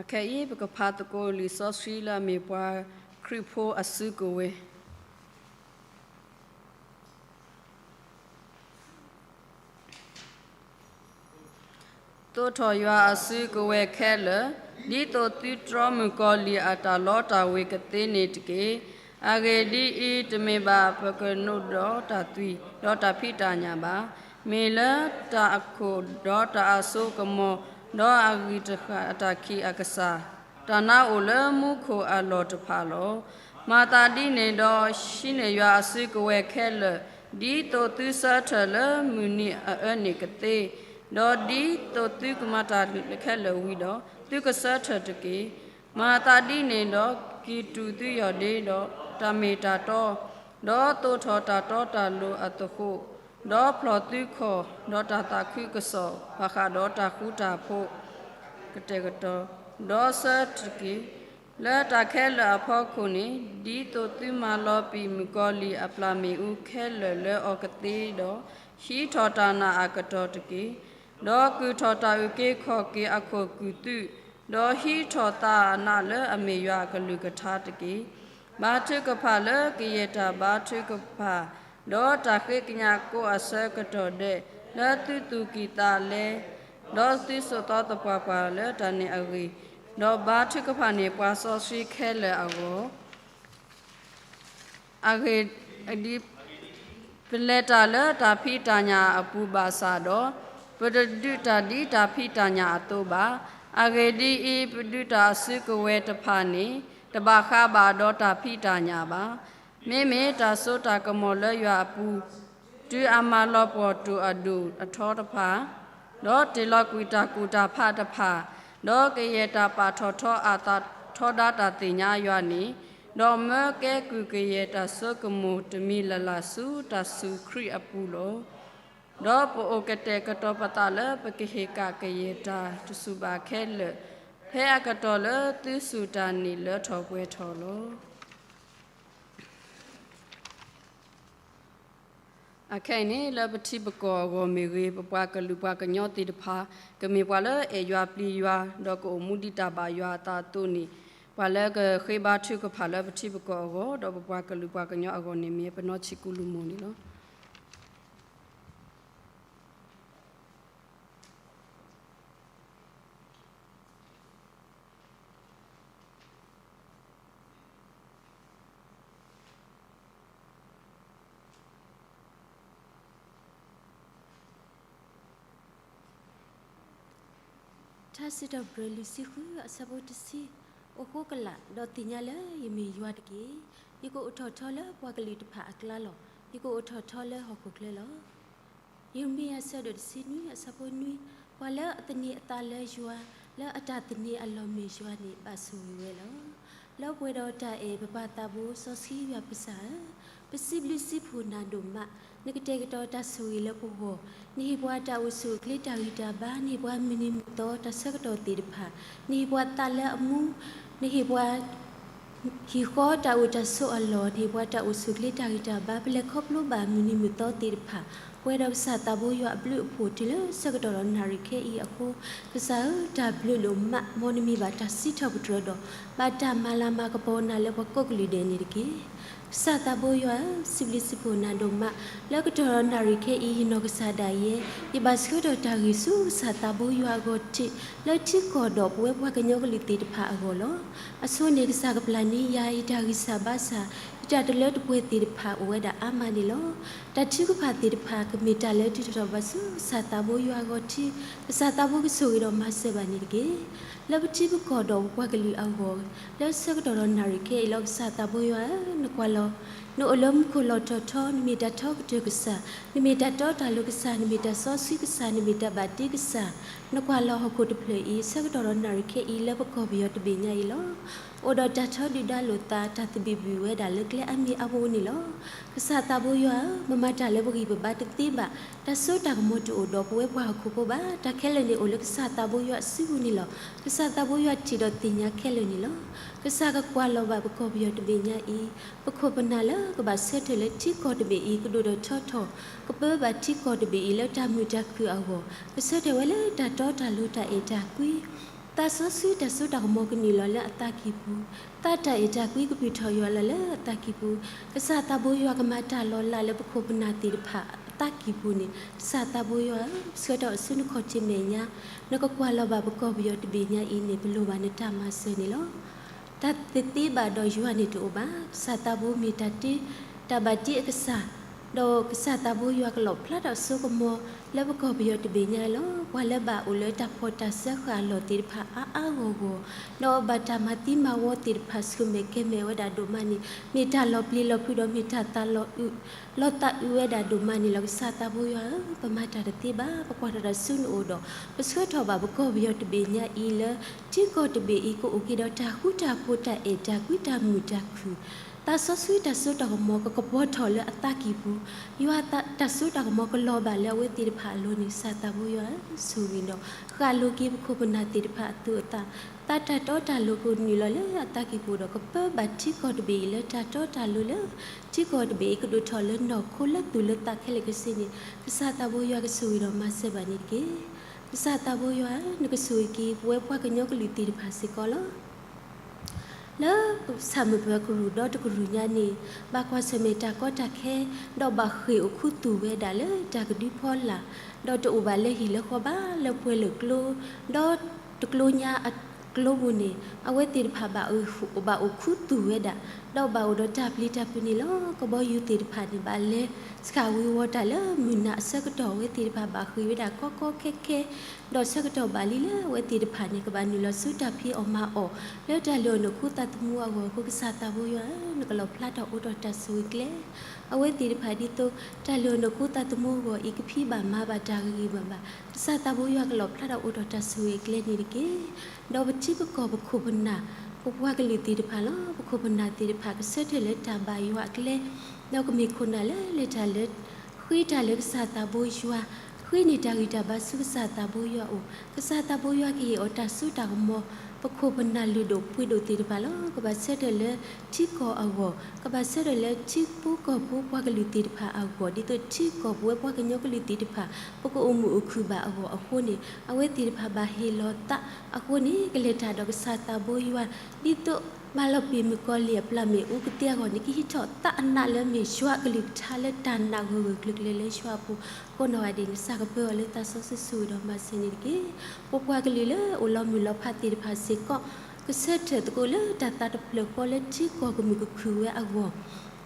အခဲအံၤ ပကဖးသကိးလံာ်စီဆှံလၢအမ့ၢ်ပှၤခရံာ်ဖိအစုကဝဲၤ သိးထီၣ်ယွၤအစုကဝဲၤခဲလၢာ်, ဒ်သိးသုတြီမုၣ်ကီၤလံၢ်အတၢ်လီတၢ်ဝ့ၤကသ့န့ၣ်တက့ၢ်. အဂ့ၢ်ဒ်အံၤ, တမ့ၢ်ဘၣ်ပကနိးဒီးတၢ်သွံၣ်, ဒီးတၢ်ဖံးတၢ်ညၣ်ဘၣ်. မ့ၢ်လၢတၢ်အခိၣ်, ဒီးတၢ်အစိကမီၤ, ဒီးအဂံၢ်အတၢ်ခံးအကစၢ်, တၢ်နါအိၣ်လၢမူခိၣ်အလီၢ်တဖၣ်လီၤ. မၤသးဒ်န့ၣ်ဒီး, ဟံးန့ၢ်ယွၤအစုကဝဲၤခဲလၢာ်, ဒ်သိးသုဆၢထၢၣ်လၢမုၢ်နံၤအအၢန့ၣ်ကသ့, ဒီးဒ်သိးသုကမၤတၢ်ခဲလၢာ်ဝံၤဒီး, သုကဆၢထၢၣ်တက့ၢ်. မၤသးဒ်န့ၣ်ဒီး, ကံၢ်တူာ်သုယီၢ်ဒ့ဒီး, တၢ်မ့ၢ်တၢ်တီ, ဒီးသိးထီၣ်တၢ်တီတၢ်လိၤအသဃိး, ဒီးဖျီၣ်သုခီၣ်, ဒီးတၢ်သးခုကစီၣ်, ဘၣ်ဃးဒီးတၢ်ဃူတၢ်ဖိးကတဲာ်ကတီၤ, ဒီးဆၢထၢၣ်တက့ၢ်. လၢတၢ်ခဲလၢာ်အဖီခိၣ်န့ၣ်, ဒ်သိးသုမၤလီၤပံာ်မုၣ်ကီၤလံၢ်အပျၢ်မ့ၣ်အူခဲလၢာ်လၢအီၤကသ့ဒီး, ဟံးထီၣ်တၢ်နာ်အကတီၢ်တက့ၢ်. ဒီးကုၢ်ထီၣ်တၢ်အုၣ်က့ၤခီၣ်က့ၤအခိၣ်ကုၢ်သုး, ဒီးဟံးထီၣ်သးအနးလၢအမ့ၢ်ယွၤအကလုၢ်ကထါတက့ၢ်. ဘါထုကဖၣ်လၢကယဲၢ်တၢ်ဘါထုကဖၣ်, ဒီးတၢ်ဃ့ကညးကိးအဆၢကတီၢ်ဒဲး, လၢသုသူၣ်ကံၢ်သးလဲ, ဒီးသုစိာ်သီသပှၢ်ပှၢ်လၢတၢ်န့ၣ်အဂ့ၢ်, ဒီးဘါထုကဖၣ်န့ၢ်ပှၤစီဆှံခဲလၢာ်အဂီၢ် အဂ့ၢ်ဒ်အံၤ, ပလဲၤတၢ်လၢတၢ်ဖံးတၢ်ညၣ်အပူၤဘၣ်ဆၣ်ဒီး, ပတဒုးတၢ်ဒ်တၢ်ဖံးတၢ်ညၣ်အသိးဘၣ်. အဂ့ၢ်ဒ်အံၤ, ပဒုးတၢ်အစုကဝဲၤတဖၣ်န့ၣ်, တဘၣ်ဃးဘၣ်ဒီးတၢ်ဖံးတၢ်ညၣ်ဘၣ်. မ့မ့ၢ်တၢ်စိတၢ်ကမီၤလၢယွၤအပူၤ, တုၤအမၤလီၤပှီၢ်တိၢ်အဒိၣ်အထီတဖၣ်, ဒီးတ့ၢ်လီၤကွံာ်တၢ်ကူၣ်တၢ်ဖးတဖၣ်, ဒီးကယဲၢ်တၢ်ပာ်ထီၣ်ထီအသးထီဒါတၢ်သ့ၣ်ညါယွၤန့ၣ်, ဒီးမၢကဲကုၢ်ကယဲၢ်တၢ်စိကမီၤတမံၤလၢ်လၢ်ဆူတၢ်စူၤခရံာ်အပူၤလီၤ. ဒီးပအိၣ်ကတဲာ်ကတီၤပသးလၢပကဟ့ၣ်ကၣ်ကယဲၢ်တၢ်တစူၢ်ဘၣ်ခဲလၢာ်, ဖဲအကတီၢ်လၢသုစူၢ်တၢ်န့ၣ်လၢထီၣ်ပှဲၤထီၣ်လီၤ. အခဲအံၤန့ၣ် လၢပထံပကီၢ်အဂီၢ်မ့ၢ်ဂ့ၤ, ပပှၤကလုာ်ပှၤကညီသ့ၣ်တဖၣ် ကမ့ၢ်ပှၤလၢအဲၣ်ယွၤပျံၤယွၤ, ဒီးကအိၣ်မူဒံးတၢ်ဘၣ်ယွၤအသးအသိးန့ၣ်, ပှၤလၢကဃ့ဘါထုကဖၣ်လၢပထံပကီၢ်အဂီၢ်, ဒီးပပှၤကလုာ်ပှၤကညီအဂီၢ်န့ၣ် မ့ၢ်ပနီၢ်ဆံးကူလူၤမိၢ်န့ၣ်လီၤ. ထါစံးထီၣ်ပတြၢၤ လွံၢ်ဆံဃု အဆၢဖိတဆံ, အိၣ်ဃိကလာ်, ဒီးသ့ၣ်ညါလၢယမ့ၢ်ယွၤတက့ၢ်. ယကအိၣ်ထီၣ်ထီလၢပှၤကလုာ်တဖၣ်အကျါလီၤ. ယကအိၣ်ထီၣ်ထီလၢဟီၣ်ခိၣ်ချၢလီၤ. ယံးရမံယၤ အဆၢဒိၣ်တဆံနွံ အဆၢဖိနွံ, ပှၤလၢအသန့ၤအသးလၢယွၤ, လၢအတၢ်သန့ၤအလီၢ်မ့ၢ်ယွၤန့ၣ် ဘၣ်ဆိၣ်ဂ့ၤဝဲလီၤ. လၢပှဲၤဒီးတၢ်အဲၣ် ပပၢ်သးဘိ စီဆှံယွၤပကစၢ်ဧၢ, ပစံးဘျုးစံးဖှိၣ်နၤဒိၣ်မး, နကတဲာ်ကတီၤတၢ်ဆိၣ်ဂ့ၤလၢပဂီၢ်, နဟ့ၣ်ပှၤတၢ်အိၣ်ဆူၣ်အိၣ်ချ့တၢ်ဂံၢ်တၢ်ဘါ, နဟ့ၣ်ပှၤမုၢ်နံၤမုၢ်သီတၢ်ဆၢကတီၢ်သ့ၣ်တဖၣ်, နဟ့ၣ်ပှၤသးလၢအမူ, နဟ့ၣ်ပှၤ ဟံၣ်ဃီတၢ်အိၣ်တၢ်ဆိးအလီၢ်, နဟ့ၣ်ပှၤတၢ်အိၣ်ဆူၣ်အိၣ်ချ့တၢ်ဂံၢ်တၢ်ဘါ, ပလဲၤခီဖျိဘၣ်မုၢ်နံၤမုၢ်သီသ့ၣ်တဖၣ်, ပှဲၤဒီးကစၢ်သးဘိယွၤအဘျုးအဖှိၣ်တုၤလၢဆၢကတီၢ်ဒီးနၣ်ရံၣ်ခဲအံၤအဃိ, ကစၢ်ဧၢ, တၢ်ဘျုးဒိၣ်မး, မ်နမံၤဘၣ်တၢ်စံးထီၣ်ပတြၢၤဒီး, ဘၣ်တၢ်မၤလၤမၤကပီၤနၤလၢပှၤကိးကလုာ်ဒဲးန့ၣ်တက့ၢ်. ကစၢ်သးဘိယွၤဧၢ, စံးဘျုးစံးဖှိၣ်နၤဒိၣ်မး, လၢကတီၢ်ဒီးနၣ်ရံၣ်ခဲအံၤ ယနီၢ်ကစၢ်ဒၣ်ယဲ, ယဘၣ်ဆှၢထီၣ်တၢ်ဂ့ၢ်ဆူကစၢ်သးဘိယွၤအဂီၢ်တ့ၢ်, လၢထံကီၢ်ဒီးပဝဲပှၤကညီကလုာ်သ့ၣ်တဖၣ်အဂီၢ်လီၤ. အဆိန့ၣ် ကစၢ်ကပျၢ်န့ၢ်ယၤ ယတၢ်ဂံၢ်စၢ်ဘါစၢ်, ယတၢ်တလၢတပှဲၤသ့ၣ်တဖၣ်အိၣ်ဝဲဒၣ်အါမးန့ၣ်လီၤ. တၢ်ထုကဖၣ်သ့ၣ်တဖၣ် ကမ့ၢ်တၢ်လၢထုးထီၣ်ထီၣ်ဘၣ်ဆူကစၢ်သးဘိယွၤအဂီၢ်တ့ၢ်, ကစၢ်သးဘိကဆိၣ်ဂ့ၤဒီးမၤစၢၤဘၣ်န့ၣ်တက့ၢ်. လၢပထံပကီၢ်ဒီးပပှၤကလုာ်အဂီၢ်, လၢဆၢကတီၢ်ဒီးနၣ်ရံၣ်ခဲအံၤလီၤ. ကစၢ်သးဘိယွၤဧၢ, နကွၢ်လီၤ, နအိၣ်လၢမူခိၣ်လီၢ်ထီၣ်ထီ, နမ့ၢ်တၢ်ထီကတၢၢ်ကစၢ်, နမ့ၢ်တၢ်တီတၢ်လိၤကစၢ်, နမ့ၢ်တၢ်စီဆှံကစၢ်, နမ့ၢ်တၢ်ဘၣ်တ့ကစၢ်, နကွၢ်လီၤဟီၣ်ခိၣ်တဖျၢၣ်အံၤ, ဆၢကတီၢ်ဒီးနၣ်ရံၣ်ခဲအံၤ လၢပကီၢ်ပယီၤတဘ့ၣ်ညါအံၤလီၤ. အိၣ်ဒီးတၢ်ထီဒုၣ်ဒါလိာ်သး, တၢ်သဘံၣ်ဘုၣ်ဝဲဒၣ်လၢကျဲအါမံၤအါမံၤန့ၣ်လီၤ. ကစၢ်သးဘိယွၤဧၢ, ပမၤတၢ်လၢပဂံၢ်ပဘါတသ့ဘၣ်, တၢ်စိတၢ်ကမီၤတအိၣ်ဒီးပဝဲပှၤဟီၣ်ခိၣ်ဖိဘၣ်, တၢ်ခဲလၢာ်န့ၣ်အိၣ်လၢကစၢ်သးဘိယွၤအစုပူၤန့ၣ်လီၤ. ကစၢ်သးဘိယွၤထံၣ်ဒီးသ့ၣ်ညါခဲလၢာ်န့ၣ်လီၤ. ကစၢ်ကကွၢ်လီၤဘၣ်ပကီၢ်ပယီၤတဘ့ၣ်ညါအံၤ, ပခိၣ်ပနၢ်လၢကဘၣ်ဆၢထၢၣ်လၢထံကီၢ်တဘ့ၣ်အံၤ ကဒိၣ်ထီၣ်ထီထီၣ်, ကပၢဘၣ်ထံကီၢ်တဘ့ၣ်အံၤလၢတၢ်မုာ်တၢ်ခုၣ်အဂီၢ်, ကဆၢထၢၣ်ဝဲလၢတၢ်တီတၢ်လိၤတၢ်အဲၣ်တၢ်ကွံ သးစီဆှံတၢ်စိတၢ်ကမီၤကနုာ်လီၤလၢအသးကံၢ်ပူၤ, သးတၢ်အဲၣ်တၢ်ကွံကပုၢ်ထီၣ်ယွၤလီၤလၢအသးကံၢ်ပူၤ, ကစၢ်သးဘိယွၤကမၤတၢ်လီၤလးလၢပခိၣ်ပနၢ်သ့ၣ်တဖၣ်အသးကံၢ်ပူၤန့ၣ်, ကစၢ်သးဘိယွၤဧၢ, ပဆှၢထီၣ်အဆူနခီၣ်ထံးမဲာ်ညါ, နကကွၢ်လီၤဘၣ်ပကီၢ်ပယီၤတဘ့ၣ်ညါအံၤန့ၣ် ပလိၣ်ဘၣ်နတၢ်မၤစၢၤန့ၣ်လီၤ. တၢ်သ့သ့ဘၣ်ဒီးယွၤန့ၣ်တအိၣ်ဘၣ်. ကစၢ်သးဘိမ့ၢ်တၢ်တ့ တၢ်ဘၣ်တ့အကစၢ်, ဒီးကစၢ်သးဘိယွၤကလီၣ်ဖျါထီၣ်အစိကမီၤ လၢပကီၢ်ပယီၤတဘ့ၣ်ညါလီၤ. ပှၤလၢဘၣ်အိၣ်လၢတၢ်ဖှီၣ်တၢ်စၢဃာ်အလီၢ်သ့ၣ်တဖၣ်အါအါဂီၢ်ဂီၢ်, ဒီးဘၣ်တၢ်မၤသံမၤဝီသ့ၣ်တဖၣ်ဆူၣ်မဲာ်ကဲၤမဲာ်ဝဲဒၣ်ဒိၣ်မးန့ၣ်, မ့ၢ်တၢ်လီၤပျံၤလီၤဖုးဒီးမ့ၢ်တၢ်သးလီၤအုး လီၤသးအုးဝဲဒၣ်ဒိၣ်မးန့ၣ်လီၤ. ကစၢ်သးဘိယွၤဧၢ, ပမၤတၢ်တသ့ဘၣ်, ပကွၢ်ထီၣ်တၢ်ဆူနအိၣ်ဒီး ပဆှၢထီၣ်ဘၣ်ပကီၢ်ပယီၤတဘ့ၣ်ညါအံၤလၢ ထံကီၢ်တဘ့ၣ်အံၤ ကအိၣ်က့ၤဒီးတၢ်ဃူတၢ်ဖိး တၢ်အဲၣ်တၢ်ကွံ တၢ်မုာ်တၢ်ခုၣ်, သးစီဆှံတၢ်စိတၢ်ကမီၤကကပီၤထီၣ်လၢအသးကံၢ်ပူၤ, ယွၤတၢ်စိတၢ်ကမီၤကလီၤဘၣ်လၢအဝဲသ့ၣ်တဖၣ်အလိၤန့ၣ် ကစၢ်သးဘိယွၤဧၢ, ဆိၣ်ဂ့ၤဒီး ဃၣ်လိၤက့ၤပခိၣ်ပနၢ်သ့ၣ်တဖၣ်အသူၣ်အသး, သးတၢ်တီတၢ်လိၤကနုာ်လီၤလၢအသးကံၢ်ပူၤဒီး ကပၢဘၣ်ထံကီၢ်တဘ့ၣ်အံၤလၢတၢ်တီတၢ်လိၤလၢ ထံကီၢ်တဘ့ၣ်အံၤကဒိၣ်ထီၣ်လၢနီၢ်ခိလၢသူၣ်လၢသးခဲလၢာ်ခဲဆ့န့ၣ်, ကစၢ်သးဘိယွၤကဆိၣ်ဂ့ၤဒီးမၤစၢၤဘၣ်န့ၣ်တက့ၢ်. ကစၢ်သးဘိယွၤဧၢ, နကဆိၣ်ဂ့ၤက့ၤပဝဲပှၤကညီကလုာ်သ့ၣ်တဖၣ်စ့ၢ်ကီးလီၤ. လၢဆၣ်မုၢ်ပၢၤကရူၢ်ဒီတကရူၢ်ညါန့ၣ်, ဘၣ်ကွၢ်ဆၢၣ်မဲာ်တၢ်ကီတၢ်ခဲ, ဒီးဘၣ်ဃ့ၢ်အိၣ်ခူသူၣ်ဝဲဒၣ်လၢတၢ်ကဒုဖီလာ်, ဒီးတအိၣ်ဘၣ်လၢဟံၣ်လၢဃီဘၣ်လၢပှဲၤလိာ်ကျိ, ဒီးတကျိညါအကျိပူၤန့ၣ် အဝဲသ့ၣ်တဖၣ်ဘၣ်အိၣ်ခူသူၣ်ဝဲဒၣ်, ဒီးဘၣ်အိၣ်ဒီးတၢ်ပျံၤတၢ်ဖုးန့ၣ်လီၤ. ကဘီယူၤသ့ၣ်တဖၣ်န့ၣ် ဘၣ်လဲၤဆှၣ်ဝံၤဝီၤတၢ်လၢမုၢ်နၤအဆၢကတီၢ် အဝဲသ့ၣ်တဖၣ်ဘၣ်ဃ့ၢ်ဝဲဒၣ်ကီကီခဲခဲ, ဒီးဆၢကတီၢ်ဘၣ်လံလၢအဝဲသ့ၣ်တဖၣ်န့ၣ် ကဘၣ်နုာ်လီၤဆူတၢ်ဖံးအီၣ်မၤအီၣ် လၢတၢ်လုၢ်အီၣ်နီၢ်ခိသးသမူအဂီၢ်အဃိ ကစၢ်သးဘိယွၤဧၢ, နကလီၣ်ဖျါထီၣ်အိးထီၣ်တၢ်ဆိၣ်ဂ့ၤကျဲ အဝဲသ့ၣ်တဖၣ်ဒ်သိး တၢ်လုၢ်အီၣ်နီၢ်ခိသးသမူအဂီၢ်အံၤ ကဖံးဘၣ်မၤဘၣ်တၢ်ဂ့ၤဂ့ၤဘၣ်ဘၣ်, ကစၢ်သးဘိယွၤကလီၣ်ဖျါထီၣ်အိးထီၣ်တၢ်ဆိၣ်ဂ့ၤအကျဲန့ၣ်တက့ၢ်. ဒီးပထံပကီၢ်ပခိၣ်ပနၢ်, ပပှၤကလုာ်သ့ၣ်တဖၣ်လီၤ. ပခိၣ်ပနၢ်သ့ၣ်တဖၣ် ကဆၢထၢၣ်လၢတၢ်ဘၣ်ယွၤအကျဲ, ဒီးကမ့ၢ်ခိၣ်နၢ်လၢလဲၤတၢ်လၢ ဃ့တၢ်လၢကစၢ်သးဘိယွၤ, ဃ့န့ၢ်တၢ်ဂံၢ်တၢ်ဘါဆူကစၢ်သးဘိယွၤအအိၣ်, ကစၢ်သးဘိယွၤကဟ့ၣ်အီၤတၢ်စိတၢ်ကမီၤ, ပခိၣ်ပနၢ်လုၢ်ဒိၣ်ပှ့ၤဒိၣ်သ့ၣ်တဖၣ်လီၤ. ကဘၣ်ဆၢထၢၣ်လၢထံကီၢ်အဂီၢ်, ကဘၣ်ဆၢထၢၣ်လၢထံဖိကီၢ်ဖိပှၤကလုာ်သ့ၣ်တဖၣ်အဂီၢ်, ဒ်သိးထံကီၢ်ပဝဲပှၤကညီကလုာ်သ့ၣ်တဖၣ် ပကအိၣ်မုာ်အိၣ်ခုၣ်ဘၣ်အဂီၢ်အဃိန့ၣ်, အဝဲသ့ၣ်တဖၣ်ဘၣ်ဟ့ၣ်လီၤသးအဃိန့ၣ် ကလဲၤတၢ်ဒီးကစၢ်သးဘိယွၤ, ဒ်သိး ဘၣ်လီၤပံာ်မုၣ်ကီၤလံၢ်အပျၢ်မ့ၣ်အူကသ့အဂီၢ်န့ၣ် ကဟံးထီၣ်သးအနးလၢမ့ၢ်ယွၤအကလုၢ်ကထါလၢတၢ်နာ်ဂၢၢ်ဂၢၢ်ကျၢၤကျၢၤလၢယွၤအပူၤ, ကိးနီၢ်ဂၤဒဲးန့ၣ် ကစၢ်ကပၢအီၤလၢသးစီဆှံဆိၣ်ဂ့ၤဒီးမၤစၢၤန့ၣ်တက့ၢ်. ပပှၤကလုာ်လၢအိၣ်လီၤမုၢ်လီၤဖးသ့ၣ်တဖၣ်စ့ၢ်ကီး, ကဆၢထၢၣ်သကိးလၢတၢ်သးတဖျၢၣ်ဃီလၢထံကီၢ်ကမုာ်ကခုၣ်ဝဲအဂီၢ်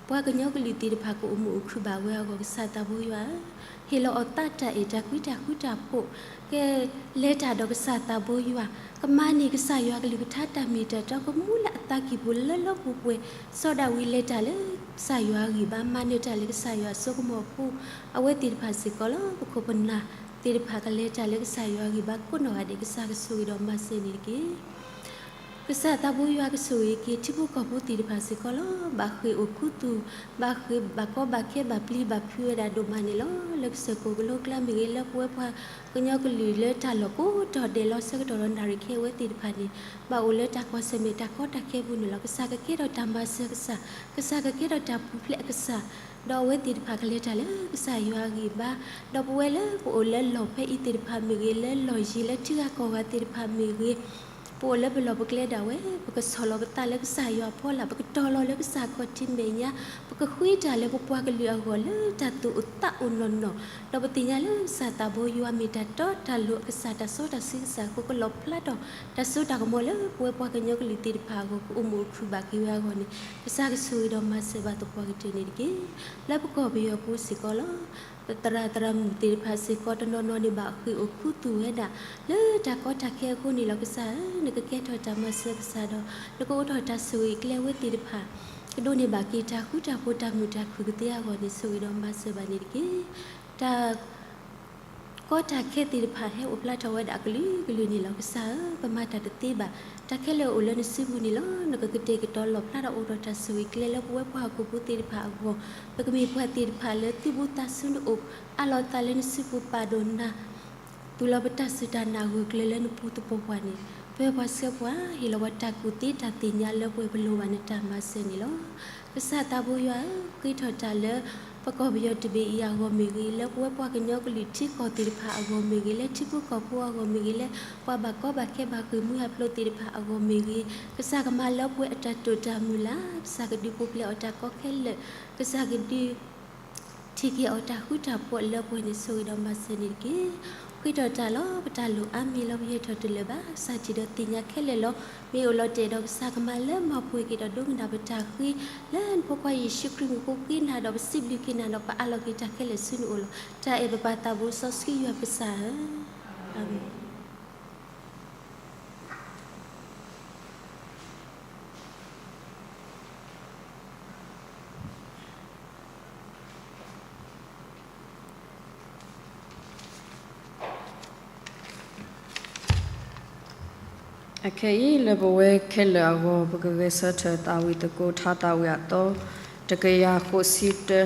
ပှၤကညီကလုာ်သ့ၣ်တဖၣ်ကအိၣ်မုာ်အိၣ်ခုၣ်ဘၣ်ဝဲအဂီၢ် ကစၢ်သးဘိယွၤဧၢ, ဟ့ၣ်လီၤအီၤသးတၢ်အဲၣ်တၢ်ကွံတၢ်ဃူတၢ်ဖိး, ကလဲၤတၢ်ဒီးကစၢ်သးဘိယွၤ, ကမၤန့ၢ်ကစၢ်ယွၤကလုၢ်ကထါတၢ်မ့ၢ်တၢ်တီကမူလၢအသးကံၢ်ပူၤလၢလၢပှဲၤပှဲၤ, စီၤဒၤဝံးလဲၤတၢ်လၢကစၢ်ယွၤအဂံၢ်ဘါ မၤနၢၤတၢ်လၢကစၢ်ယွၤအစိကမီၤအဃိ, အဝဲသ့ၣ်တဖၣ်စ့ၢ်ကီးလီၤ. ပခိၣ်ပနၢ်သ့ၣ်တဖၣ်ကလဲၤတၢ်လၢကစၢ်ယွၤအဂံၢ်ဘါ ကိးနီၢ်ဂၤဒဲး ကစၢ်ကဆိၣ်ဂ့ၤဒီးမၤစၢၤန့ၣ်တက့ၢ်. ကစၢ်သးဘိယွၤကဆိၣ်ဂ့ၤက့ၤထံဖိကီၢ်ဖိသ့ၣ်တဖၣ်စ့ၢ်ကီးလီၤ. ဘၣ်ဃ့ၢ်အိၣ်ခူသူၣ်, ဘၣ်ဃ့ၢ်ဘၣ်ကီဘၣ်ခဲဘၣ်ပျံၤဘၣ်ဖုးဝဲဒၣ်ဒိၣ်မးန့ၣ်လီၤ. လၢကစၢၢ်ခိၣ်ကလိကျါမ့ၢ်ဂ့ၤ, လၢပဝဲပှၤကညီကလုာ်လၢတၢ်လီၢ်ကိးတီၤဒဲးလီၤဆၢကတီၢ်ဒီးနၣ်ရံၣ်ခဲအံၤ အဝဲသ့ၣ်တဖၣ်န့ၣ် ဘၣ်အိၣ်လၢတၢ်ကွၢ်ဆၢၣ်မဲာ်တၢ်ကီတၢ်ခဲပူၤန့ၣ်လီၤ. ကစၢ်ကကဲထီၣ်တၢ်မၤစၢၤကစၢ်, ကစၢ်ကကဲထီၣ်တၢ်ပူၤဖျဲးအကစၢ်, ဒီးအဝဲသ့ၣ်တဖၣ်ကလဲၤတၢ်လၢကစၢ်ယွၤအဂံၢ်ဘါ, ဒီးပဝဲလၢပအိၣ်လၢလီၢ်ဖဲအံၤသ့ၣ်တဖၣ်မ့ၢ်ဂ့ၤ, လၢလီၢ်ယံၤလၢထံဂၤကီၢ်ဂၤသ့ၣ်တဖၣ်မ့ၢ်ဂ့ၤ, ပအိၣ်လၢပလီၢ်ပကျဲဒၣ်ဝဲ, ပကဆီၣ်လီၤပသးလၢကစၢ်ယွၤအဖီလာ်, ပကတီၤလီၤလၢကစၢ်ခီၣ်ထံးမဲာ်ညါ, ပကဃ့တၢ်လၢပပှၤကလုာ်အဂီၢ်လၢတၢ်သူၣ်အိၣ်သးအိၣ်နီၢ်နီၢ်, ဒီးပသ့ၣ်ညါလၢကစၢ်သးဘိယွၤမ့ၢ်တၢ်တီတၢ်လိၤအကစၢ်, တၢ်စီတၢ်ဆှံကစၢ်အဃိ ကလီၣ်ဖျါထီၣ်တၢ်စိတၢ်ကမီၤလၢပဝဲပှၤကညီကလုာ်သ့ၣ်တဖၣ်အဂီၢ် ကအိၣ်မုာ်အိၣ်ခုၣ်ဘၣ်က့ၤဝဲအဂီၢ်န့ၣ်, ကစၢ်ကဆိၣ်ဂ့ၤဒီးမၤစၢၤဘၣ်သပှၢ်ကတၢၢ်န့ၣ်တက့ၢ်. လၢပကီၢ်ပယီၤပူၤစ့ၢ်ကီးလီၤ. သရၣ်သရၣ်မုၣ်သ့ၣ်တဖၣ်စ့ၢ်ကီး တနီၤနီၤန့ၣ်ဘၣ်ဃ့ၢ်အိၣ်ခူသူၣ်ဝဲဒၣ် လၢတၢ်ကီတၢ်ခဲအဃိန့ၣ်လီၤ. ကစၢ်ဧၢ, နကကဲထီၣ်တၢ်မၤစၢၤကစၢ်ဒီး နကအိးထီၣ်တၢ်ဆိၣ်ဂ့ၤကျဲဝဲသ့ၣ်တဖၣ်, ကဒိးန့ၢ်ဘၣ်က့ၤတၢ်ဃူတၢ်ဖိးတၢ်မုာ်တၢ်ခုၣ်ကသ့အဂီၢ်န့ၣ် ဆိၣ်ဂ့ၤဒီးမၤစၢၤဘၣ်န့ၣ်တက့ၢ်. တၢ် ကီတၢ်ခဲသ့ၣ်တဖၣ်ဟဲအိၣ်ဖျါထီၣ်ဝဲဒၣ်အကလုာ်ကလုာ်န့ၣ်လီၤ. ကစၢ်ဧၢ, ပမၤတၢ်တသ့ဘၣ်. တၢ်ခဲလၢာ်အိၣ်လၢနစုပူၤန့ၣ်လီၤ. နကကတဲာ်ကတီၤလီၣ်ဖျါထီၣ်အိးထီၣ်တၢ်ဆိၣ်ဂ့ၤကျဲလၢပဝဲပှၤဟီၣ်ခိၣ်ဖိသ့ၣ်တဖၣ်အဂီၢ်, ပကမ့ၢ်ပှၤသ့ၣ်တဖၣ်လၢသူၣ်ဘီၣ်သးစူၤနအိၣ်, အးလီၤသးလၢနစုပူၤပာ်ဒိၣ်နၤ, သူၣ်လီၤပတၢ်စူၢ်တၢ်နာ်ဂၢၢ်ကျၢၤလၢနပူၤသပှၢ်ပှၢ်န့ၣ်, ပဝဲပှၤဆှၢပှၤ, ဟ့ၣ်လီၤပှၤတၢ်ကူၣ်သ့တၢ်သ့ၣ်ညါလၢပှဲၤပလိၣ်ဘၣ်နတၢ်မၤစၢၤန့ၣ်လီၤ. ကစၢ်သးဘိယွၤဧၢ, ဃ့ထီၣ်တၢ်လၢ ပကီၢ်ပယီၤတဘ့ၣ်အံၤအဂီၢ်မ့ၢ်ဂ့ၤ, လၢပဝဲပှၤကညီကလုာ်ထံကီၢ်သ့ၣ်တဖၣ်အဂီၢ်မ့ၢ်ဂ့ၤ, လၢထံဖိကီၢ်ဖိအဂီၢ်မ့ၢ်ဂ့ၤ, လၢပှၤဘၣ်ကီဘၣ်ခဲဘၣ်ဃ့ၢ်မှံဟးဖျိးသ့ၣ်တဖၣ်အဂီၢ်မ့ၢ်ဂ့ၤ, ကစၢ်ကမၤလၢပှဲၤအတၢ်တိာ်တၢ်မုၢ်လၢ်, ကစၢ်ကဒုးပူၤဖျဲးအီၤတၢ်ကီခဲလၢာ်, ကစၢ်ကဒုး ထံၣ်က့ၤအီၤတၢ်ဃူတၢ်ဖိးလၢပှဲၤန့ၣ် ဆိၣ်ဂ့ၤဒီးမၤစၢၤန့ၣ်တက့ၢ်. ဃ့ထီၣ်တၢ်လီၤ. ပတၢ်လိၣ်အါမံၤလီၤ ပဟဲထီၣ်တလၢာ်ဘၣ်. ကစၢ်ထံၣ်ဒီးသ့ၣ်ညါခဲလၢာ်လီၤ. မ့ၢ်အိၣ်လီၤတဲာ်ဒီးကစၢ်ကမၤလၢမၤပှဲၤက့ၤဒီးဒိကနၣ်ပတၢ်ဃ့ လၢနဖိခွါယ့ၣ်ၡူးခရံာ်မူးအဃိ ဃ့နၤဒီး ပစံးဘျုးက့ၤနၤဒီး ပအးလီၤက့ၤတၢ်ခဲလၢာ်ဆူနအိၣ်လီၤ. တၢ်အဲၣ်ပပၢ်သးဘိစီဆှံယွၤပကစၢ်ဧၢ, အၤမ့ၣ်. အခဲအံၤ လၢပဝဲခဲလၢာ်အဂီၢ် ပကဂဲၤဆၢထၢၣ်သးဝံၣ်သကိး ထါသးဝံၣ်အသီ တကယၤဃိးဆံတၢ.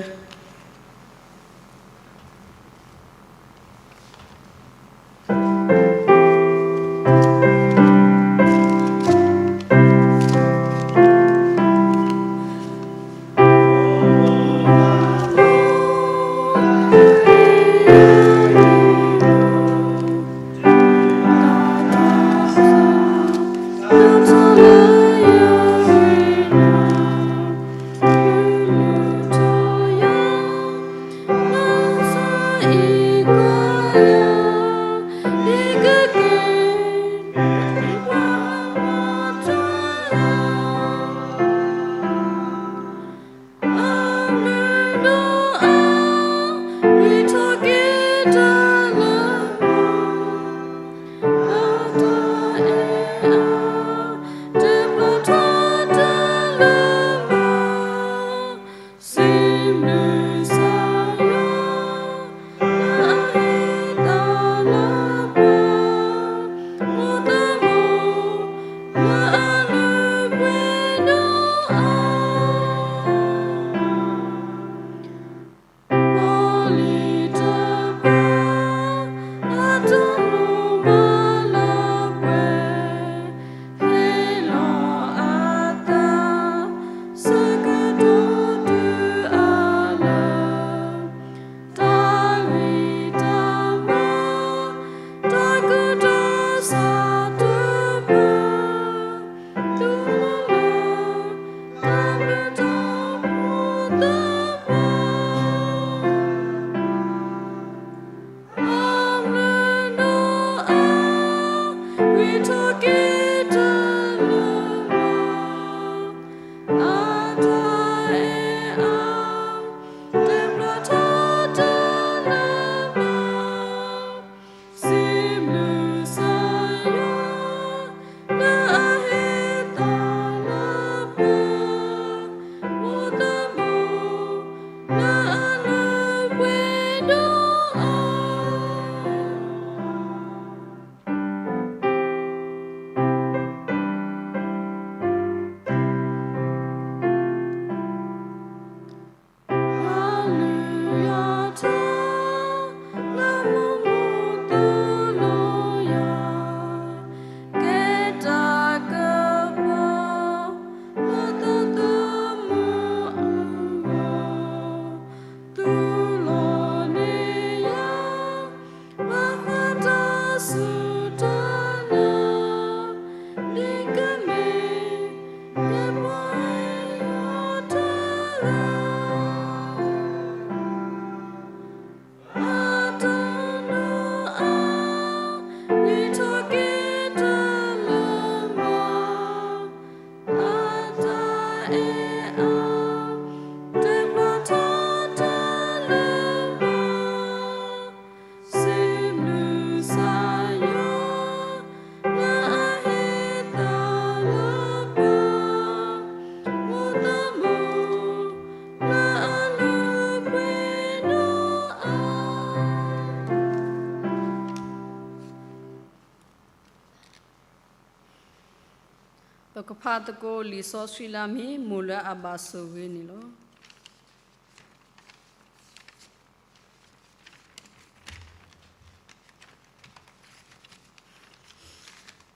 ပကဖးသကိးလံာ်စီဆှံလၢအမ့ၢ် မိၢ်လၢအဘၣ်ဆိၣ်ဂ့ၤန့ၣ်လီၤ.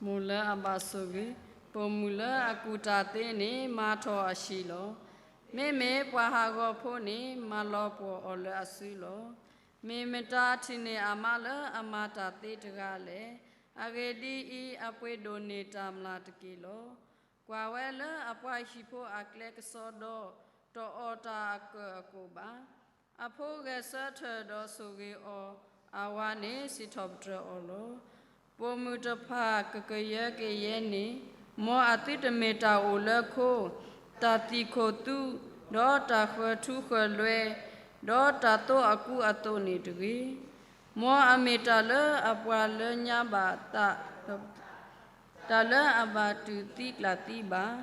မိၢ်လၢအဘၣ်ဆိၣ်ဂ့ၤ, ပိာ်မုၣ်လၢအကူၣ်တၢ်သ့န့ၣ် မၤထီၣ်အဟံၣ်လီၤ. မ့မ့ၢ်ပှၤဟးဂီၤဖိန့ၣ် မၤလီၤပှီၢ်အီၤလၢအစုလီၤ. မ့ၢ်မတၤထံၣ်န့ၢ်အမါလၢအမၤတၢ်သ့တဂၤလဲၣ်. အဂ့ၢ်ဒ်အံၤ, အပှ့ၤဒိၣ်န့ၢ်တၢ်မျၢ်တက့ၢ်လီၤ. ကွၢ်ဝဲလၢအပှၤဟံၣ်ဖိအကျဲကစီဒီ, တအီၣ်တၢ်အကၢၣ်အကိၣ်ဘၣ်. အဖိဂဲၤဆၢထၢၣ်ဒီးဆိၣ်ဂ့ၤအီၤ, အဝၤန့ၣ်စံးထီၣ်ပတြၢၤအီၤလီၤ. ပိာ်မုၣ်တဖၣ်ကကယၢကယဲန့ၣ်, မ်အသုတမ့ၢ်တၢ်အိၣ်လၢခိ, တၢ်သံၣ်ခိၣ်သူ, ဒီးတၢ်ဃၢၤထူဃၢၤလွဲ, ဒီးတၢ်သိအကူအသိးန့ၣ်တဂ့ၤ. မ်အမ့ၢ်တၢ်လၢအပှၤလၢညါဘၣ်သး, တၢ်လၢအဘၣ်တူၢ်သံကျၢ်သံဘၣ်,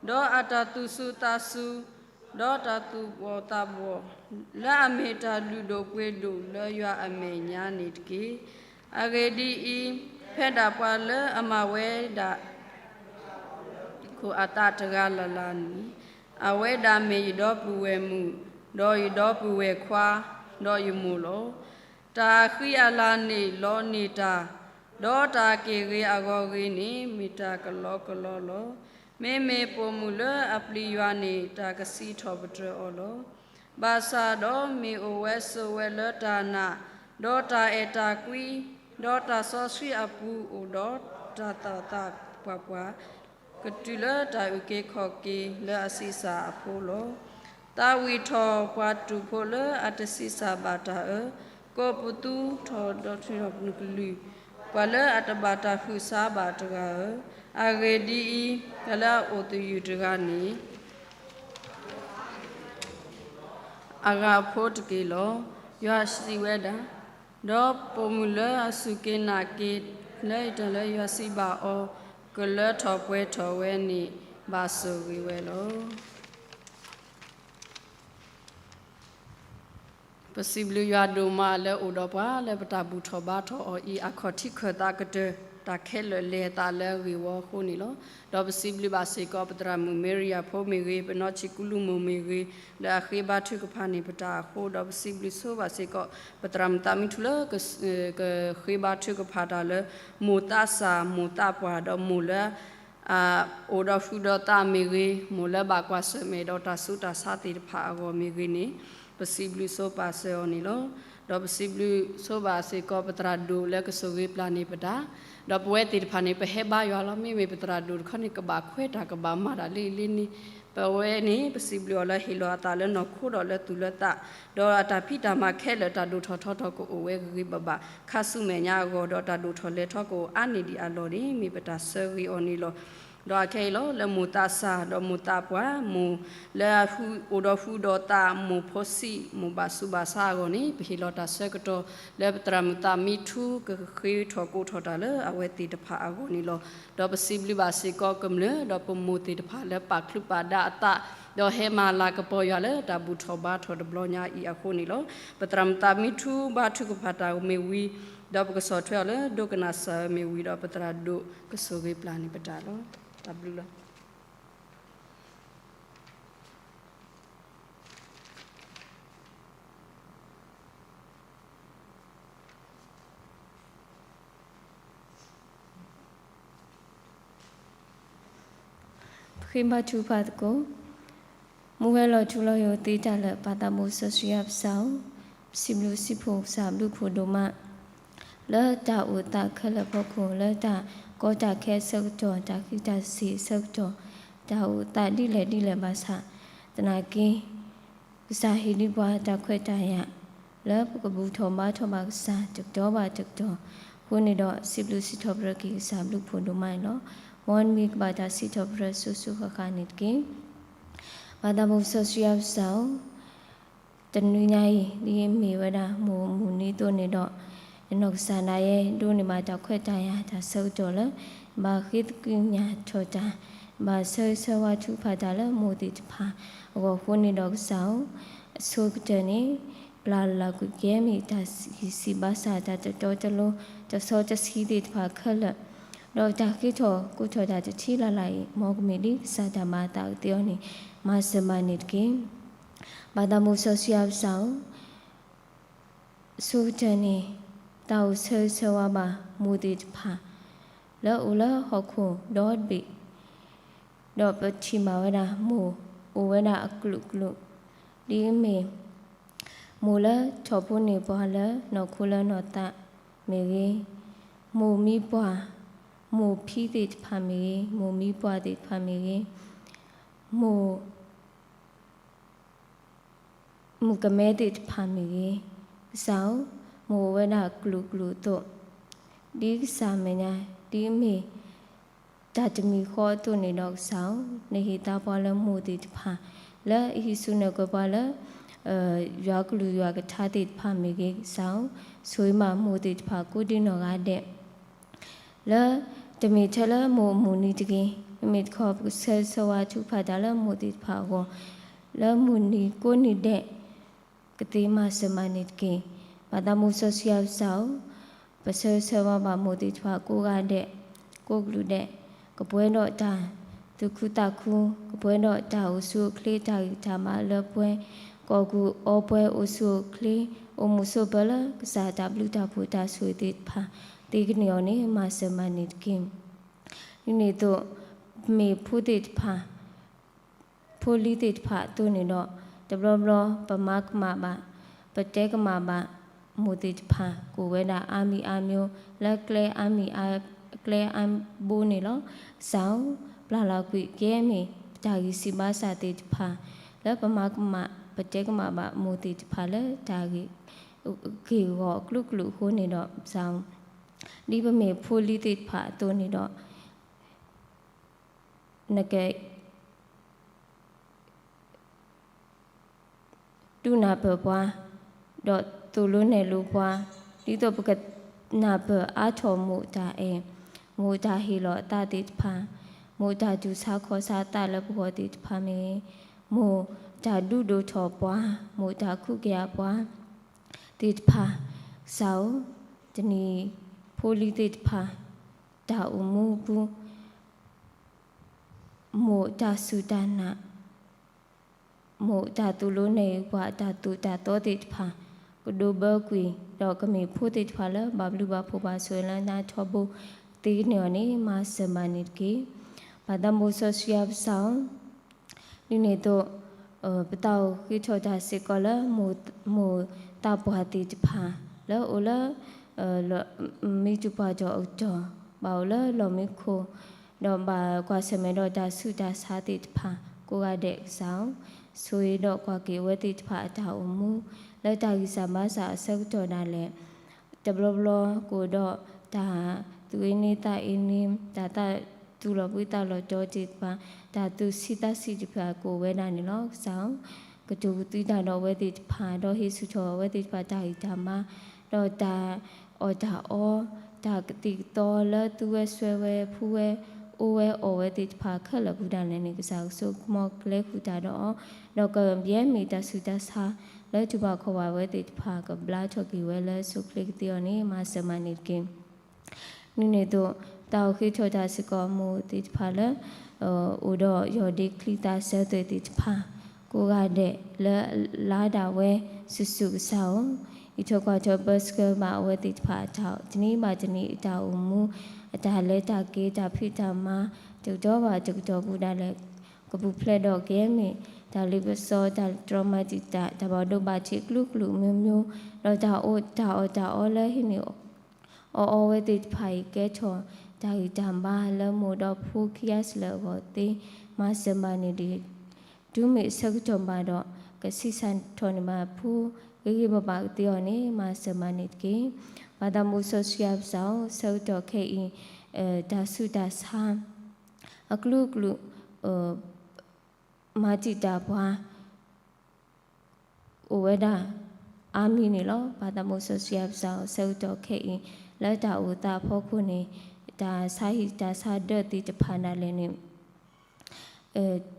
ဒီးအတၢ်သူၣ်စူၤသးစူၤ, ဒီးတၢ်သူၣ်ဘီၣ်သးဘီၣ်, လၢအမ့ၢ်တၢ်လုၢ်ဒိၣ်ပှ့ၤဒိၣ်လၢယွၤအမဲာ်ညါန့ၣ်တက့ၢ်. အဂ့ၢ်ဒ်အံၤ, ဖဲဒၣ်ပှၤလၢအမၤဝဲဒၣ် ခိၣ်အသးတဂၤလၢ်လၢ်န့ၣ်, အဝဲဒၣ်မ့ၢ်ယဒီပုၢ်ဝဲၢ်မုၣ်, ဒီးယဒီပုၢ်ဝဲၢ်ခွါ, ဒီးယမိၢ်လီၤ. တၢ်အဃံအလၤန့ၣ်လီန့ၢ်တၢ်, ဒီးတၢ်အက့ၢ်ဂ့ၤအဂီၢ်ဂ့ၤန့ၣ် မ့ၢ်တၢ်ကလီကလီလီၤ. မ့မ့ၢ်ပိာ်မုၣ်လၢအပျံၤယွၤန့ၣ် တၢ်ကစံးထီၣ်ပတြၢၤအီၤလီၤ. ဘၣ်ဆၣ်ဒီးမ့ၢ်အိၣ်ဝဲဆိးဝဲလၢတၢ်နာ်, ဒီးတၢ်အဲၣ်တၢ်ကွံ, ဒီးတၢ်စီဆှံအပူၤအိၣ်ဒီးတၢ်သီၣ်သးပှၢ်ပှၢ်, ကတုၤလၢတၢ်အုၣ်က့ၤခီၣ်က့ၤလၢအဆံးစၢ်အဖိလီၤ. သးဝံၣ်ထီၣ်ပှၤတူာ်ဖိလၢအတဆံးစၢ်ဘၣ်တၢ်ဧၢ, ကိးပသူထီၣ်ဒီးထုးထီၣ်ပနကလုၢ်, ပှၤလၢအတဘၣ်တၢ်ဟုၣ်ဆါဘၣ်တဂၤဧၢ, အဂ့ၢ်ဒ်အံၤ, ပှၤလၢအအိၣ်သယုၢ်တဂၤန့ၣ် အဂၤအဖိတက့ၢ်လီၤ. ယွၤစံးဝဲဒၣ်, ဒီးပိာ်မုၣ်လၢအစူၢ်က့ၤနာ်က့ၤလၢတၢ်လၢယွၤစံးဘၣ်အီၤ, ကလၢထီၣ်ပှဲၤထီၣ်ဝဲန့ၣ် ဘၣ်ဆိၣ်ဂ့ၤဝဲလီၤ. ပစံးဘျုးယွၤဒိၣ်မးလၢအိၣ်ဒီးပှၤလၢပတၢ်ဘူၣ်ထီၣ်ဘါထီၣ်အီၤအံၤ အခီၣ်ထံးခၢၣ်သးကတၢၢ် တၢ်ခဲလၢာ်လဲၤအသးလၢအဂ့ၢ်ဝီအဃိန့ၣ်လီၤ. ဒီးပစံးဘျုးဘၣ်စ့ၢ်ကီး ပသရၣ်မုၣ်မ့ရံယၤဖိမ့ၢ်ဂ့ၤ, ပနီၢ်ဆံးကူလူမိၢ်မ့ၢ်ဂ့ၤ, လၢအဃ့ဘါထုကဖၣ်န့ၢ်ပတၢ်အဃိ, ဒီးပစံးဘျုးဆိဘၣ်စ့ၢ်ကီး ပသရၣ်မုၣ်သးမံထူလၢ ကဃ့ဘါထုကဖၣ်တၢ်လၢ မိၢ်သးစၢ် မိၢ်သးပှၢ် ဒီးမိၢ်လၢ အိၣ်ဒီးဃုာ်ဒီးသးမ့ၢ်ဂ့ၤ, မိၢ်လၢဘၣ်ကွၢ်ဆၢၣ်မဲာ်ဒီးတၢ်ဆူးတၢ်ဆါသ့ၣ်တဖၣ်အဂီၢ်မ့ၢ်ဂ့ၤန့ၣ်, ပစံးဘျုးဆိပာ်စၢၤအီၤန့ၣ်လီၤ. ဒီးပစံးဘျုးဆိဘၣ်စ့ၢ်ကီး ပသရၣ်ဒိၣ်လၢကဆိၣ်ဂ့ၤပျၢ်န့ၢ်ပတၢ်, ဒီးပဝဲသ့ၣ်တဖၣ်န့ၣ် ပဟဲဘါယွၤလီၤ. မ့မ့ၢ်ပသရၣ်ဒိၣ်တခီန့ၣ် ကဘၣ်ခွဲးတၢ်ကဘၣ်မၤတၢ်လံလံန့ၣ်, ပဝဲန့ၣ် ပစံးဘျုးအီၤလၢဟ့ၣ်လီၤအသးလၢနီၢ်ခိဒီးလၢသူၣ်လၢသး, ဒီးအတၢ်ဖံးတၢ်မၤခဲလၢာ်တၢ်ဒိၣ်ထီၣ်ထီထီၣ်ကအိၣ်ဝဲဂ့ၤဂ့ၤဘၣ်ဘၣ် ခါဆူမဲာ်ညါအဂီၢ်, ဒီးတၢ်ဒိၣ်ထီၣ်လဲၤထီၣ်ကအိၣ်အါန့ၢ်ဒံးအလီၢ်န့ၣ် မ့ၢ်ပတၢ်ဆၢဂ့ၤအီၤန့ၣ်လီၤ. ဒီးအခဲအံၤလီၤ လၢမိၢ်သးစၢ် ဒီးမိၢ်သးပှၢ် မိၢ်လၢအအိၣ်ဒီးဃုာ်ဒီးသး မိၢ်ဖိဆံး မိၢ်ဘၣ်ဆူးဘၣ်ဆါအဂီၢ်န့ၣ် ပဟ့ၣ်လီၤတၢ်ဆၢကတီၢ်လၢပသရၣ်မုၣ်သးမံထူ ကဃ့ထီၣ်ကိးထီၣ်တၢ်လၢအဝဲသ့ၣ်တဖၣ်အဂီၢ်န့ၣ်လီၤ. ဒီးပစံးဘျုးဘၣ်စ့ၢ်ကီးကမျၢၢ် ဒီးပမိၢ်သ့ၣ်တဖၣ်လၢပာ်ချုးပာ်ဒါအသး ဒီးဟဲမၤလၤကပီၤယွၤလၢတၢ်ဘူၣ်ထီၣ်ဘါထီၣ်တဘျီညါအံၤအဃိန့ၣ်လီၤ. ပသရၣ်မုၣ်သးမံထူဘါထုကဖၣ်တၢ်မ့ၢ်ဝံၤ, ဒီးပကဆီၣ်ထွဲအီၤလၢဒိကနၣ်စၢ်မ့ၢ်ဝံၤဒီး ပသရၣ်ဒိၣ်ကဆိၣ်ဂ့ၤပျၢ်န့ၢ်ပတၢ်လီၤ. တၢ်ဘျုးလီၤ. ပဃ့ဘါထုကဖၣ်သကိး. မူဝဲလီၤထူလီၤယိာ်သ့တၢ်လၢာ် ပၢ်သးဘိစီဆှံယွၤပကစၢ်ဧၢ, ပစံးဘျုးစံးဖှိၣ်ကစၢ်ဘျုးဖှိၣ်ဒိၣ်မး လၢတၢ်အိၣ်သးခဲလၢာ်ဖီခိၣ်, လၢတၢ်ကီတၢ်ခဲအဆၢကတီၢ်, တၢ်ဃံးတၢ်စ့ၤအဆၢကတီၢ်, တၢ်အိၣ်သးဒ်လဲၣ်ဒ်လဲၣ်ဘၣ်ဆၣ်, သနာ်က့ ကစၢ်ဟ့ၣ်ဒံးပှၤတၢ်ခွဲးတၢ်ယာ် လၢပကဘူၣ်ထီၣ်ဘါထီၣ်ဘၣ်ကစၢ်တကတီၢ်ဘၣ်တကတီၢ်အဃိန့ၣ်ဒီး စံးဘျုးစံးထီၣ်ပတြၢၤက့ၤကစၢ်ဘျုးဖှိၣ်ဒိၣ်မးန့ၣ်လီၤ. မ်နမံၤကဘၣ်တၢ်စံးထီၣ်ပတြၢၤစိၤစိၤဃၣ်ဃၣ်န့ၣ်တက့ၢ်. ပၢ်သးဘိစီဆှံယွၤပကစၢ်ဧၢ, တနွံညါအံၤ ဒ်မ့ၢ်ဝဲဒၣ်မိၢ်မုၢ်နံၤအသိးန့ၣ်ဒီး, ယနီၢ်ကစၢ်ဒၣ်ယဲ ဒိးန့ၢ်ဘၣ်တၢ်ခွဲးတၢ်ယာ်တၢ်ဆၢကတီၢ်လၢ ဘၣ်ဃ့သကုၤညၣ်ထီၣ်တၢ်, ဘၣ်ဆၢဂ့ၤဆၢဝါထုကဖၣ်တၢ်လၢမိၢ်သ့ၣ်တဖၣ်အဂီၢ်အဃိန့ၣ်ဒီးကစၢ်ဧၢ, အဆိကတၢၢ်န့ၣ် ပျၢ်လၢ်ကွံာ်ကဲမ့ၢ်တၢ်ဂံၢ်စၢ်ဘါစၢ် တၢ်တတီတလိၤ တစီတဆှံသ့ၣ်တဖၣ်ခဲလၢာ်, ဒီးတၢ်ဃ့ထီၣ်ကိးထီၣ်တၢ်တထံၣ်လၢ်လၢ်အံၤ မ်ကမ့ၢ်ဒ်ကစၢ်တၢ်မၤအသးကသ့အီၤန့ၣ် မၤစၢၤမၤန့ၢ်တက့ၢ်. ပၢ်သးဘိစီဆှံယွၤပကစၢ်ဧၢ, အဆိကတၢၢ်န့ၣ် တၢ်အိၣ်ဆၢဂ့ၤဆၢဝါဘၣ်မိၢ်သ့ၣ်တဖၣ် လၢအအိၣ်လၢဟီၣ်ခိၣ်ဒီတဘ့ၣ်, ဒီးပထံၣ်ဘၣ်ဝဲဒၣ်မိၢ် အိၣ်ဝဲဒၣ်အကလုာ်ကလုာ်, ဒ်အမ့ၢ် မိၢ်လၢထီၣ်ဖိန့ၢ်ပှၤလၢနီၢ်ခိလၢနီၢ်သးမ့ၢ်ဂ့ၤ, မိၢ်မံပှၢ်, မိၢ်ဖံသ့ၣ်တဖၣ်မ့ၢ်ဂ့ၤ, မိၢ်မံပှၢ်သ့ၣ်တဖၣ်မ့ၢ်ဂ့ၤ, မိၢ် မုၣ်ကမဲသ့ၣ်တဖၣ်မ့ၢ်ဂ့ၤ, ကစၢ်ဧၢ, မိၢ်အိၣ်ဝဲဒၣ်ကလုာ်ကလုာ်အသိး, ဒ်ကစၢ်မဲာ်ညါ, ဒ်အမ့ၢ် တၢ်တမံၤဃီအသိးန့ၣ်ဒီးကစၢ်ဧၢ, နဟ့ၣ်သါပှၤလၢမိၢ်သ့ၣ်တဖၣ်, လၢအဟံးစုနဲၣ်ကျဲပှၤလၢ ယွၤကလုၢ်ယွၤကထါသ့ၣ်တဖၣ်မ့ၢ်ဂ့ၤ, ကစၢ်ဧၢ, ဆိၣ်ဂ့ၤမးမိၢ်သ့ၣ်တဖၣ်ကိးဒံနီၢ်ဂၤဒဲး လၢတမ့ၢ်ထဲလၢမိၢ်အမုၢ်နံၤတဂ့ၤ, မ့မ့ၢ်တခီ ပကဆၢဂ့ၤဆၢဝါထုကဖၣ်တၢ်လၢမိၢ်သ့ၣ်တဖၣ်အဂီၢ်, လၢမုၢ်နံၤကိးနံၤဒဲး ကသ့မၤစၢၤမၤန့ၢ်တက့ၢ်. ပၢ်သးမူစီဆှံယွၤပကစၢ်ဧၢ, ပဆၢဂ့ၤဆၢဝါဘၣ်မိၢ်သ့ၣ်တဖၣ်ကိးဂၤဒဲး, ကိးကလုာ်ဒဲး, ကပှဲၤဒီးတၢ်သူၣ်ခုသးခု, ကပှဲၤဒီးတၢ်အိၣ်ဆူၣ်အိၣ်ချ့ တၢ်ဂံၢ်တၢ်ဘါလၢပှဲၤ, ကီၢ်ကူၣ်အီပှဲၤအိၣ်ဆူၣ်အိၣ်ချ့, အိၣ်မုာ်ဆိးပၢၤလၢကစၢ်တၢ်ဘျုးတၢ်ဖှိၣ်တၢ်ဆိၣ်ဂ့ၤသ့ၣ်တဖၣ်, သ့ကန့ၢ်အီၤန့ၣ် မၤစၢၤမၤန့ၢ်တက့ၢ်. ဒ်န့ၣ်အသိး, မ့ၢ်ဖိသ့ၣ်တဖၣ် ဖိလံၤသ့ၣ်တဖၣ်အသိးန့ၣ်ဒီး, တဘျီဘျီပမၤကမၣ်ဘၣ်, ပတဲကမၣ်ဘၣ်မိၢ်သ့ၣ်တဖၣ် ကအိၣ်ဝဲဒၣ်အါမံၤအါမံၤ လၢကျဲအါမံၤအါ, ကျဲအါဘိန့ၣ်လီၤ. ကစၢ်ဧၢ, ပျၢ်လီၤကွံာ်ကဲမ့ၢ် ပတၢ်ဂံၢ်စၢ်ဘါစၢ်သ့ၣ်တဖၣ်, လၢပမၤကမၣ် ပတဲကမၣ်ဘၣ်မိၢ်သ့ၣ်တဖၣ်လၢတၢ်ဂ့ၢ်ဂီၢ်အကလုာ်ကလုာ်အဃိန့ၣ်ဒီး ကစၢ်ဧၢ, ဒ်ပမ့ၢ်ဖိလံၤသ့ၣ်တဖၣ်အသိးန့ၣ်ဒီး နက ဒုးနၢ်ပၢၢ်ပှၤ, ဒီးသိၣ်လိနဲၣ်လိပှၤ, ဒ်သိးပကနၢ်ပၢၢ်အါထီၣ်မိၢ်တၢ်အဲၣ်, မိၢ်တၢ်ဟ့ၣ်လီၤအသးသ့ၣ်တဖၣ်, မိၢ်တၢ်တူၢ်ဆါခီၣ်ဆါသးလၢပဂီၢ်သ့ၣ်တဖၣ်မ့ၢ်ဂ့ၤ, မိၢ်တၢ်ဒုးဒိၣ်ထီၣ်ပှၤ, မိၢ်တၢ်ခူၣ်ကယၤပှၤသ့ၣ်တဖၣ်, ကစၢ်ဧၢ, တနံၤဖိလံၤသ့ၣ်တဖၣ် တၢ်အိၣ်မူအပူၤ မိၢ်တၢ်စူၢ်တၢ်နာ်, မိၢ်တၢ်သိၣ်လိနဲၣ်လိပှၤ တၢ်သိၣ်တၢ်သီသ့ၣ်တဖၣ် ကဒိးဘၢကွံာ် ဒီးကမ့ၢ်ဖိသ့ၣ်တဖၣ်လၢ ဘၣ်ဘျုးဘၣ်ဖှိၣ်ဘၣ်ဆိၣ်ဂ့ၤလၢနၤထီဘိ သ့ကန့ၢ်အီၤန့ၣ် မၤစၢၤမၤန့ၢ်တက့ၢ်. ပၢ်သးမူစီဆှံယွၤပကစၢ်ဧၢ, ဒ်န့ၣ်အသိး ပသးအိၣ်ဃ့ထီၣ်တၢ်စ့ၢ်ကီးလၢ မိၢ်သးပှၢ်သ့ၣ်တဖၣ် လၢအိၣ်လၢ မံတူၢ်ပှၢ်တီၢ်အကတီၢ် ဘၣ်အိၣ်လၢလီၢ်မံခိၣ် ဒီးဘၣ်ကွၢ်ဆၢၣ်မဲာ်ဒီးတၢ်ဆူးတၢ်ဆါသ့ၣ်တဖၣ် ကိးဂၤဒဲးကစၢ်ဧၢ, ဆိၣ်ဂ့ၤဒီးကွၢ်က့ၤအဝဲသ့ၣ်တဖၣ်အတၢ်အိၣ်မူ လၢတၢ်ဂံၢ်စၢ်ဘါစၢ်အဆၢကတီၢ်ဒၣ်လဲာ် တဘျီဘျီကအိၣ်ဒီးတၢ်သူၣ်အ့န့သးအ့န့, တၢ်သးသူၣ်လီၤဘှံးသးလီၤတီၤသ့ၣ်တဖၣ်, တၢ်သူၣ်ဆံးသးဆံးသ့ၣ်တဖၣ်ကအိၣ်ဝဲဒၣ်န့ၣ်လီၤ. ကစၢ်ဧၢ, ကတိၤကသံတၢ်ဒီးအဝဲသ့ၣ်တဖၣ်, ဒီးဟ့ၣ်ဆူၣ်ထီၣ်အဝဲသ့ၣ်တဖၣ်တၢ်ဂံၢ်တၢ်ဘါ, ဒီးတၢ်အီၣ်တၢ်အီ, တၢ်ကသံၣ်ကသီလၢသူဝဲစွဲဝဲဖှူဝဲ အိၣ်ဝဲအီၣ်ဝဲသ့ၣ်တဖၣ်ခဲလၢာ်ပူၤဒၣ်လဲာ်န့ၣ် ကစၢ်ကဆိကမိၣ်ကလဲၤဃုာ်တၢ်ဒီးအီၤ, ဒီးကယဲၢ်မ့ၢ်တၢ်ဆူးတၢ်ဆါ လၢတူၢ်ဘၣ်ခီၣ်ဘၣ်ဝဲသ့ၣ်တဖၣ် ကဘျါထီၣ်က့ၤဝဲလၢအဆိအချ့ကသ့အီၤန့ၣ် မၤစၢၤမၤန့ၢ်တက့ၢ်. ဒ်န့ၣ်အသိး ပသးအိၣ်ဃ့ထီၣ်တၢ်စ့ၢ်ကီးမိၢ်သ့ၣ်တဖၣ်လၢ အိၣ်ဒီးယီၢ်ဒ့ချံသးစၢ်သ့ၣ်တဖၣ် ကိးဂၤဒဲးလၢအလါဒၣ်ဝဲစုာ်စုာ်ကစၢ်ဧၢ, အံးထွဲကွၢ်ထွဲပၢဆှၢဘၣ်အဝဲသ့ၣ်တဖၣ်အတၢ် တနံၤဘၣ်တနံၤအတၢ်အိၣ်မူ အတၢ်လဲၤတၢ်က့ၤ တၢ်ဖံးတၢ်မၤ တကတီၢ်ဘၣ်တကတီၢ်ပူၤဒၣ်လဲာ် ကပူၤဖျဲးဒီးကယဲၢ်မ့ၢ် တၢ်လ့ပစီ တၢ်တြီမၤတံာ်တာ် တၢ်ဘၣ်ဒိဘၣ်ထံးအကလုာ်ကလုာ်မျိုးမျိုး ဒီးတၢ်အိၣ်တၢ်အီၣ်တၢ်အီလၢဟံးန့ၢ် အီၣ်အီဝဲသ့ၣ်တဖၣ်အံၤ ကဲထီၣ်တၢ်ဂံၢ်တၢ်ဘါလၢမိၢ်ဒီးဖိခံဂၤစ့ၢ်လၢအဂီၢ်သ့ မၤစၢၤမၤန့ၢ်ဒံး တုၤမ့ၢ်အဆၢကတီၢ်ဘၣ်ဒီး ကဆံးစၢ်ထီၣ်န့ၢ်ဘၣ်ဖိ ဂ့ၤဂ့ၤဘၣ်ဘၣ်ကသ့အီၤန့ၣ် မၤစၢၤမၤန့ၢ်တက့ၢ်. ပၢ်သးမူစီဆှံယွၤပကစၢ်ဧၢ, ဆၢကတီၢ်ခဲအံၤ တၢ်ဆူးတၢ်ဆါ အကလုာ်ကလုာ် မၤတံာ်တာ်ပှၤ အိၣ်ဝဲဒၣ်အါမံၤန့ၣ်လီၤ. ပၢ်သးမူစီဆှံယွၤပကစၢ်ဧၢ, ဆၢကတီၢ်ခဲအံၤ လၢတၢ်အိၣ်သးအဖီခိၣ်န့ၣ် တၢ်ဆါဟံၣ်တၢ်ဆါဒၢးသ့ၣ်တဖၣ်ဒၣ်လဲာ်န့ၣ်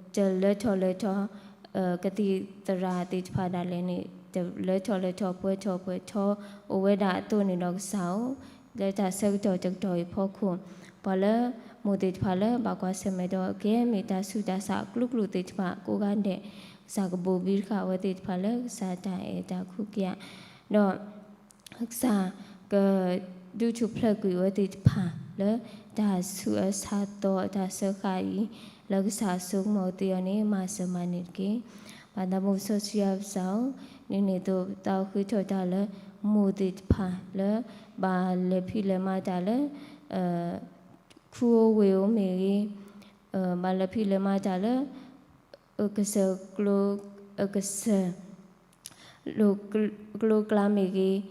တလၢထီၣ်လၢထီ ကသံၣ်သရၣ်သ့ၣ်တဖၣ်ဒၣ်လဲာ်န့ၣ် တလၢထီၣ်လၢထီ ပှဲၤထီၣ်ပှဲၤထီ အိၣ်ဝဲဒၣ်အသိးန့ၣ်ဒီးကစၢ်ဧၢ, လၢတၢ်ဆၢကတီၢ်တကတီၢ်အံၤအဖီခိၣ် ပှၤလၢမိၢ်သ့ၣ်တဖၣ်လၢဘၣ်ကွၢ်ဆၢၣ်မဲာ်ဒီး ကယဲၢ်မ့ၢ်တၢ်ဆူးတၢ်ဆါအကလုာ်ကလုာ်သ့ၣ်တဖၣ်ကိးဂၤဒဲး ကစၢ်ကဘိၣ်ဘံဃာ်အဝဲသ့ၣ်တဖၣ်လၢကစၢ်တၢ်အဲၣ်တၢ်ခူၣ်ကယၤ ဒီး ကစၢ်ကဒုးထူၣ်ဖျဲးကွံာ်အဝဲသ့ၣ်တဖၣ်လၢ တၢ်ဆူးအါဆါသီအတၢ်စၢဃာ်အံၤ လၢကစၢ်အစိကမီၤသ့အီၤန့ၣ် မၤစၢၤမၤန့ၢ်တက့ၢ်. ပၢ်သးမူစီဆှံယွၤပစၢ်ဧၢ, ဒ်န့ၣ်အသိး ပသးအိၣ်ဃ့ထီၣ်တၢ်လၢ မိၢ်သ့ၣ်တဖၣ်လၢ ဘၣ်လဲၤဖံးလဲၤမၤတၢ်လၢ ခူဧိၤဝ့ၢ်ဧိၤမ့ၢ်ဂ့ၤ, ဘၣ်လဲၤဖံးလဲၤမၤတၢ်လၢ အကစၢၢ်ကျိ အကစၢၢ် ကျိကျါမ့ၢ်ဂ့ၤ,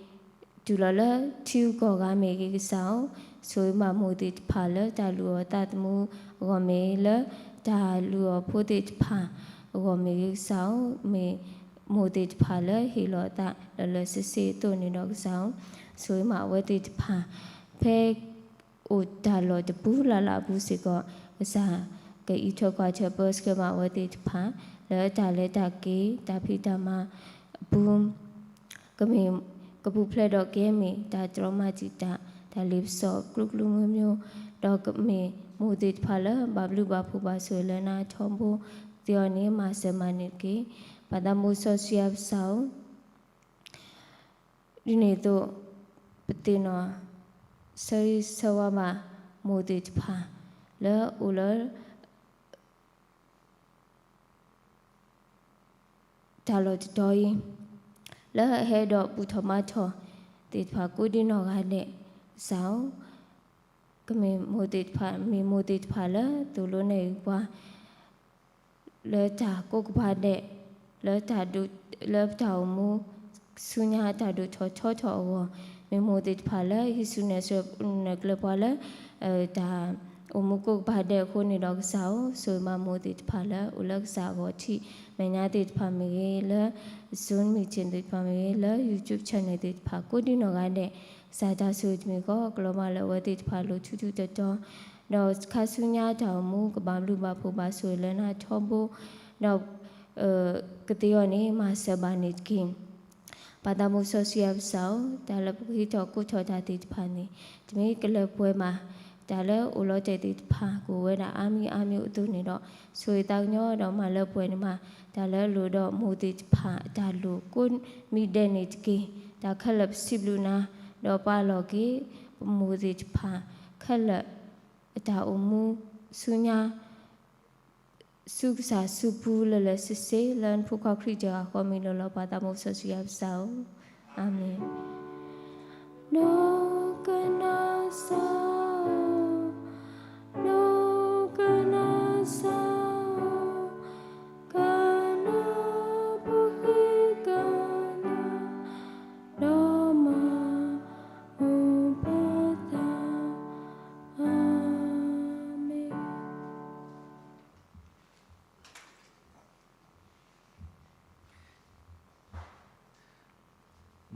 တုၤလီၤလၢထံဂုၤကီၢ်ဂၤမ့ၢ်ဂ့ၤ ကစၢ်ဧၢ, ဆိၣ်ဂ့ၤဘၣ်မိၢ်သ့ၣ်တဖၣ်လၢတၢ်လုၢ်အီၣ်သးသမူအဂီၢ်မ့ၢ်ဂ့ၤ, လၢတၢ်လုၢ်အီၣ်ဖိသ့ၣ်တဖၣ်အဂီၢ်မ့ၢ်ဂ့ၤ ကစၢ်ဧၢ, မ့ၢ်မိၢ်သ့ၣ်တဖၣ်လၢဟ့ၣ်လီၤအသးလၢလၢဆ့ဆ့အသိးန့ၣ်ဒီး ကစၢ်ဧၢ, ဆိၣ်ဂ့ၤဘၣ်အဝဲသ့ၣ်တဖၣ် ဖဲ အိၣ်တၢ်လီၢ်တပူၤလၢ်လၢ်အပူၤစ့ၢ်ကီး, ကစၢ်ကအံးထွဲကွၢ်ထွဲပၢဆှၢဘၣ်အဝဲသ့ၣ်တဖၣ် လၢတၢ်လဲၤတၢ်က့ၤ တၢ်ဖံးတၢ်မၤအပူၤ, ကမ့ၢ်ကပူၤဖျဲးဒီးကဲမ့ၢ်တၢ်တြီမၤတံာ်တာ် တၢ်လ့ပစီကျိကျိမိမိ, ဒီးကမ့ၢ်မိၢ်သ့ၣ်တဖၣ်လၢ ဘၣ်ဘျုးဘၣ်ဖှိၣ်ဘၣ်ဆိၣ်ဂ့ၤလၢနၤထီဘိသ့အီၤန့ၣ် မၤစၢၤမၤန့ၢ်တက့ၢ်. ပၢ်သးမူစီဆှံယွၤပစၢ်ဧၢ, ဒ်န့ၣ်အသိး ပသ့ၣ်နီၣ် ဆၢဂ့ၤဆၢဝါဘၣ်မိၢ်သ့ၣ်တဖၣ် လၢအိၣ်လၢ တၢ်လီၢ်တတီၤအံၤ လၢအဟဲဒီးဘူၣ်ထီၣ်ဘါထီၣ်သ့ၣ်တဖၣ်ကိးဒံနီၢ်ဂၤဒဲး ကစၢ်ဧၢ, ကမ့ၢ်မိၢ်သ့ၣ်တဖၣ် မ့ၢ်မိၢ်သ့ၣ်တဖၣ်လၢသိၣ်လိနဲၣ်ဂံၢ်ပှၤ လၢတၢ်ကိးကပၤဒဲး လၢတၢ်ဒိၣ် လၢပတၢ်အိၣ်မူဆူညါတၢ်ဒိၣ်ထီၣ်ထီထီၣ်အဂီၢ်, မ့ၢ်မိၢ်သ့ၣ်တဖၣ်လၢဟံးစုနဲၣ်ကျဲပှၤလၢ တၢ်အိၣ်မူကိးကပၤဒဲးအဃိန့ၣ်ဒီး ကစၢ်ဧၢ, ဆိၣ်ဂ့ၤဘၣ်မိၢ်သ့ၣ်တဖၣ်လၢအိၣ်လၢကစၢ်အဂီၢ်ထံးမဲာ်ညါသ့ၣ်တဖၣ်မ့ၢ်ဂ့ၤ, လၢ Zoom meeting သ့ၣ်တဖၣ်မ့ၢ်ဂ့ၤ, လၢ YouTube channel သ့ၣ်တဖၣ်ကိးဒံနီၢ်ဂၤဒဲး, ကစၢ်တၢ်ဆိၣ်ဂ့ၤတမံၤဃီ ကလီၤဘၣ်လၢအဝဲသ့ၣ်တဖၣ်အလိၤထူထူတီတီ ဒီးခါဆူညါတၢ်အိၣ်မူကဘၣ်ဘျုးဘၣ်ဖှိၣ်ဘၣ်ဆိၣ်ဂ့ၤလၢနၤထီဘိ, ဒီး ကသ့အီၤန့ၣ် မၤစၢၤဘၣ်န့ၣ်တက့ၢ်. ပၢ်သးမူစီဆှံယွၤပစၢ်ဧၢ, တၢ်လၢပကဟံးထီၣ်ကိးထီၣ်တၢ်သ့ၣ်တဖၣ်န့ၣ် တမ့ၢ်ကလၢပှဲၤဘၣ်, တၢ်လၢအိၣ်လီၤတဲာ်သ့ၣ်တဖၣ် ကအိၣ်ဝဲဒၣ်အါမံၤအါမံၤအသိးန့ၣ်ဒီး ဆိၣ်ဂ့ၤသးကညီၤဒီးမၤလၢပှဲၤန့ၣ်မး, တၢ်လၢအလိၣ်ဒီးမိၢ်သ့ၣ်တဖၣ်အတၢ်လိၣ်ကိးမံၤဒဲးန့ၣ်တက့ၢ်. တၢ်ခဲလၢာ်ပစံးဘျုးနၤ, ဒီးပာ်လီၤက့ၤ ပမိၢ်သ့ၣ်တဖၣ်ခဲလၢာ် အတၢ်အိၣ်မူဆူညါ ဆူကစၢ်ဆူပူၤလၢလၢဆ့ဆ့ လၢနဖိခွါခရံာ်တဂၤဃီမ့ၢ်လီၤလီၤ ပၢ်သးမူစီဆှံယွၤပစၢ်ဧၢ, အၤမ့ၣ်. ဒိကနၣ်စၢ်ဧၢ, ဒိကနၣ်စၢ်ဧၢ, ကနၢ်ပဃ့ကညး ဒီးမၤအိၣ်ဘၣ်သး, အၤမ့ၣ်.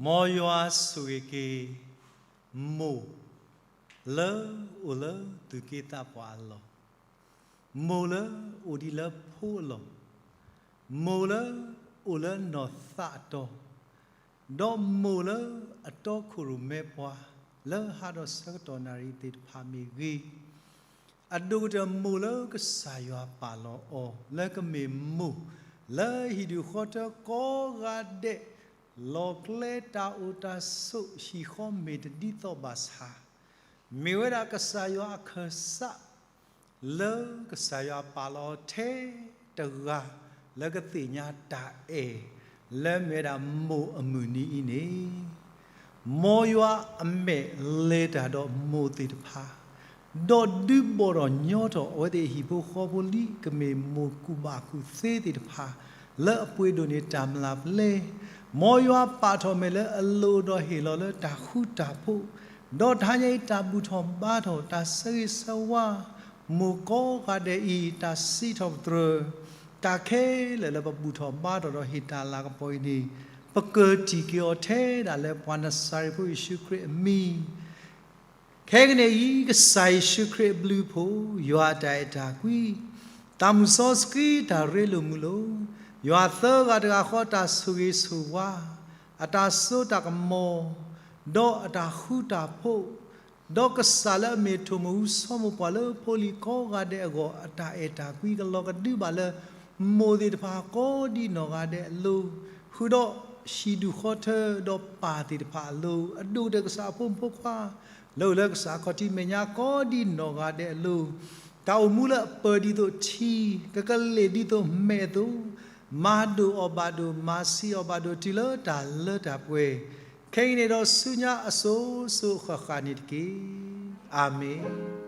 မ်ယွၤဆိၣ်ဂ့ၤက့ၤ မိၢ်လၢအိၣ်လၢသူၣ်က့သးပှၢ်အလီၢ်, မိၢ်လၢအိၣ်ဒံးလၢဖိအလီၢ်, မိၢ်လၢအိၣ်လၢနီၢ်သးအတီၤ, ဒီးမိၢ်လၢအတီခိၣ်ရိၣ်မဲပှၤ လၢဟါဒီးဆၢကတီၢ်နၣ်ရံၣ်သ့ၣ်တဖၣ်မ့ၢ်ဂ့ၤ, အဒိၣ်ကတၢၢ်မိၢ်လၢကစၢ်ယွၤပာ်လီၤအီၤ လၢကမ့ၢ်မိၢ်လၢဟံၣ်ဒူၣ်ဃီထၢကိးဂၤဒဲး, လီၢ်ကျဲတၢ်အိၣ်တၢ်ဆိးဟံၣ်ဃီမ့ၢ်တဒ်သိးဘၣ်ဆၣ်, မ့ၢ်ဝဲဒၣ်ကစၢ်ယွၤအခၢၣ်စး လၢကစၢ်ယွၤပာ်လီၤထဲတဂၤ လၢကသ့ၣ်ညါတၢ်အဲၣ် လၢမ့ၢ်ဝဲဒၣ်မိၢ်အမုၢ်နံၤအံၤန့ၣ်, မ်ယွၤအမဲာ်လဲၤတၢ်ဒီးမိၢ်သ့ၣ်တဖၣ်, ဒီးဒုးဘီၣ်ထီၣ်ညီထီၣ်အဝဲသ့ၣ်အဟံၣ်ဖိဃီဖိလံ ကမ့ၢ်မိၢ်ကူၣ်ဘၣ်ကူၣ်သ့သ့ၣ်တဖၣ် လၢအပှ့ၤဒိၣ်န့ၢ်တၢ်မျၢ်ပျဲ, မ်ယွၤပာ်ထီၣ်မဲာ်လၢအလိၤဒီးဟ့ၣ်လီၤလၢတၢ်ဃူတၢ်ဖိး, ဒီးတဟါညါအံၤတၢ်ဘူၣ်ထီၣ်ဘါထီၣ် တၢ်ဆၢဂ့ၤဆၢဝါ မိၢ်ကိးဂၤဒဲးအံၤ တၢ်စံးထီၣ်ပတြၢၤ တၢ်ခဲလၢာ်လၢပဘူၣ်ထီၣ်ဘါထီၣ်ဒီးဟ့ၣ်တၢ်လၤကပီၤအံၤန့ၣ်, ပကၢၢ်တံၢ်က့ၤအီၤထဲဒၣ်လၢပှၤနၤစၤရ့းဖိယ့ၣ်ၡူးခရံာ်အမံၤ, ခဲကနံၣ်အံၤ ကစၢ်ယ့ၣ်ၡူးခရံာ်အဘျုးအဖှိၣ်, ယွၤအတၢ်အဲၣ်တၢ်ကွံ, သးမုၣ်စီဆှံတၢ်ရ့လိာ်မုာ်လိာ်, ယွၤသၢဂၤတဂၤဃီတၢ်ဆိၣ်ဂ့ၤဆိၣ်ဝါ, အတၢ်စိတၢ်ကမီၤ, ဒီးအတၢ်ဃူတၢ်ဖိး, ဒီးကစၢ်လၢအမ့ၢ်ထိၣ်မူအူဆီမိၢ်ပှၢ်လၢဖိလံၤကိးဂၤဒဲးအဂီၢ် အတၢ်အဲၣ်တၢ်ကွံကလီၤကဒုဘၣ်လၢ မိၢ်သ့ၣ်တဖၣ်ကိးဒံးနီၢ်ဂၤဒဲးအလိၤ, ဃုာ်ဒီးဟံၣ်ဒူၣ်ဃီထၢဒီးပၢ်သ့ၣ်တဖၣ်အလိၤ, အဒိၣ်ကတၢၢ်ကစၢ်အဖိမုၣ်ဖိခွါ လၢအိၣ်လၢကစၢ်အခီၣ်ထံးမဲာ်ညါကိးဒံးနီၢ်ဂၤဒဲးအလိၤ, တၢ်အိၣ်မူလၢအပၢၢ်ဒ်သိးထံ, ကကလ့ၣ်ဒ်သိးမဲာ်အသိး, မၤဒိၣ်အီၤဘၣ်ဒိၣ်, မၤဆံးအီၤဘၣ်ဒိၣ်တုၤလၢတၢ်လၢတၢ်ပှဲၤ, ခဲအံၤန့ၣ်ဒီးဆူညါအစိၤစိၤအဃၣ်ဃၣ်န့ၣ်တက့ၢ်. အၤမ့ၣ်.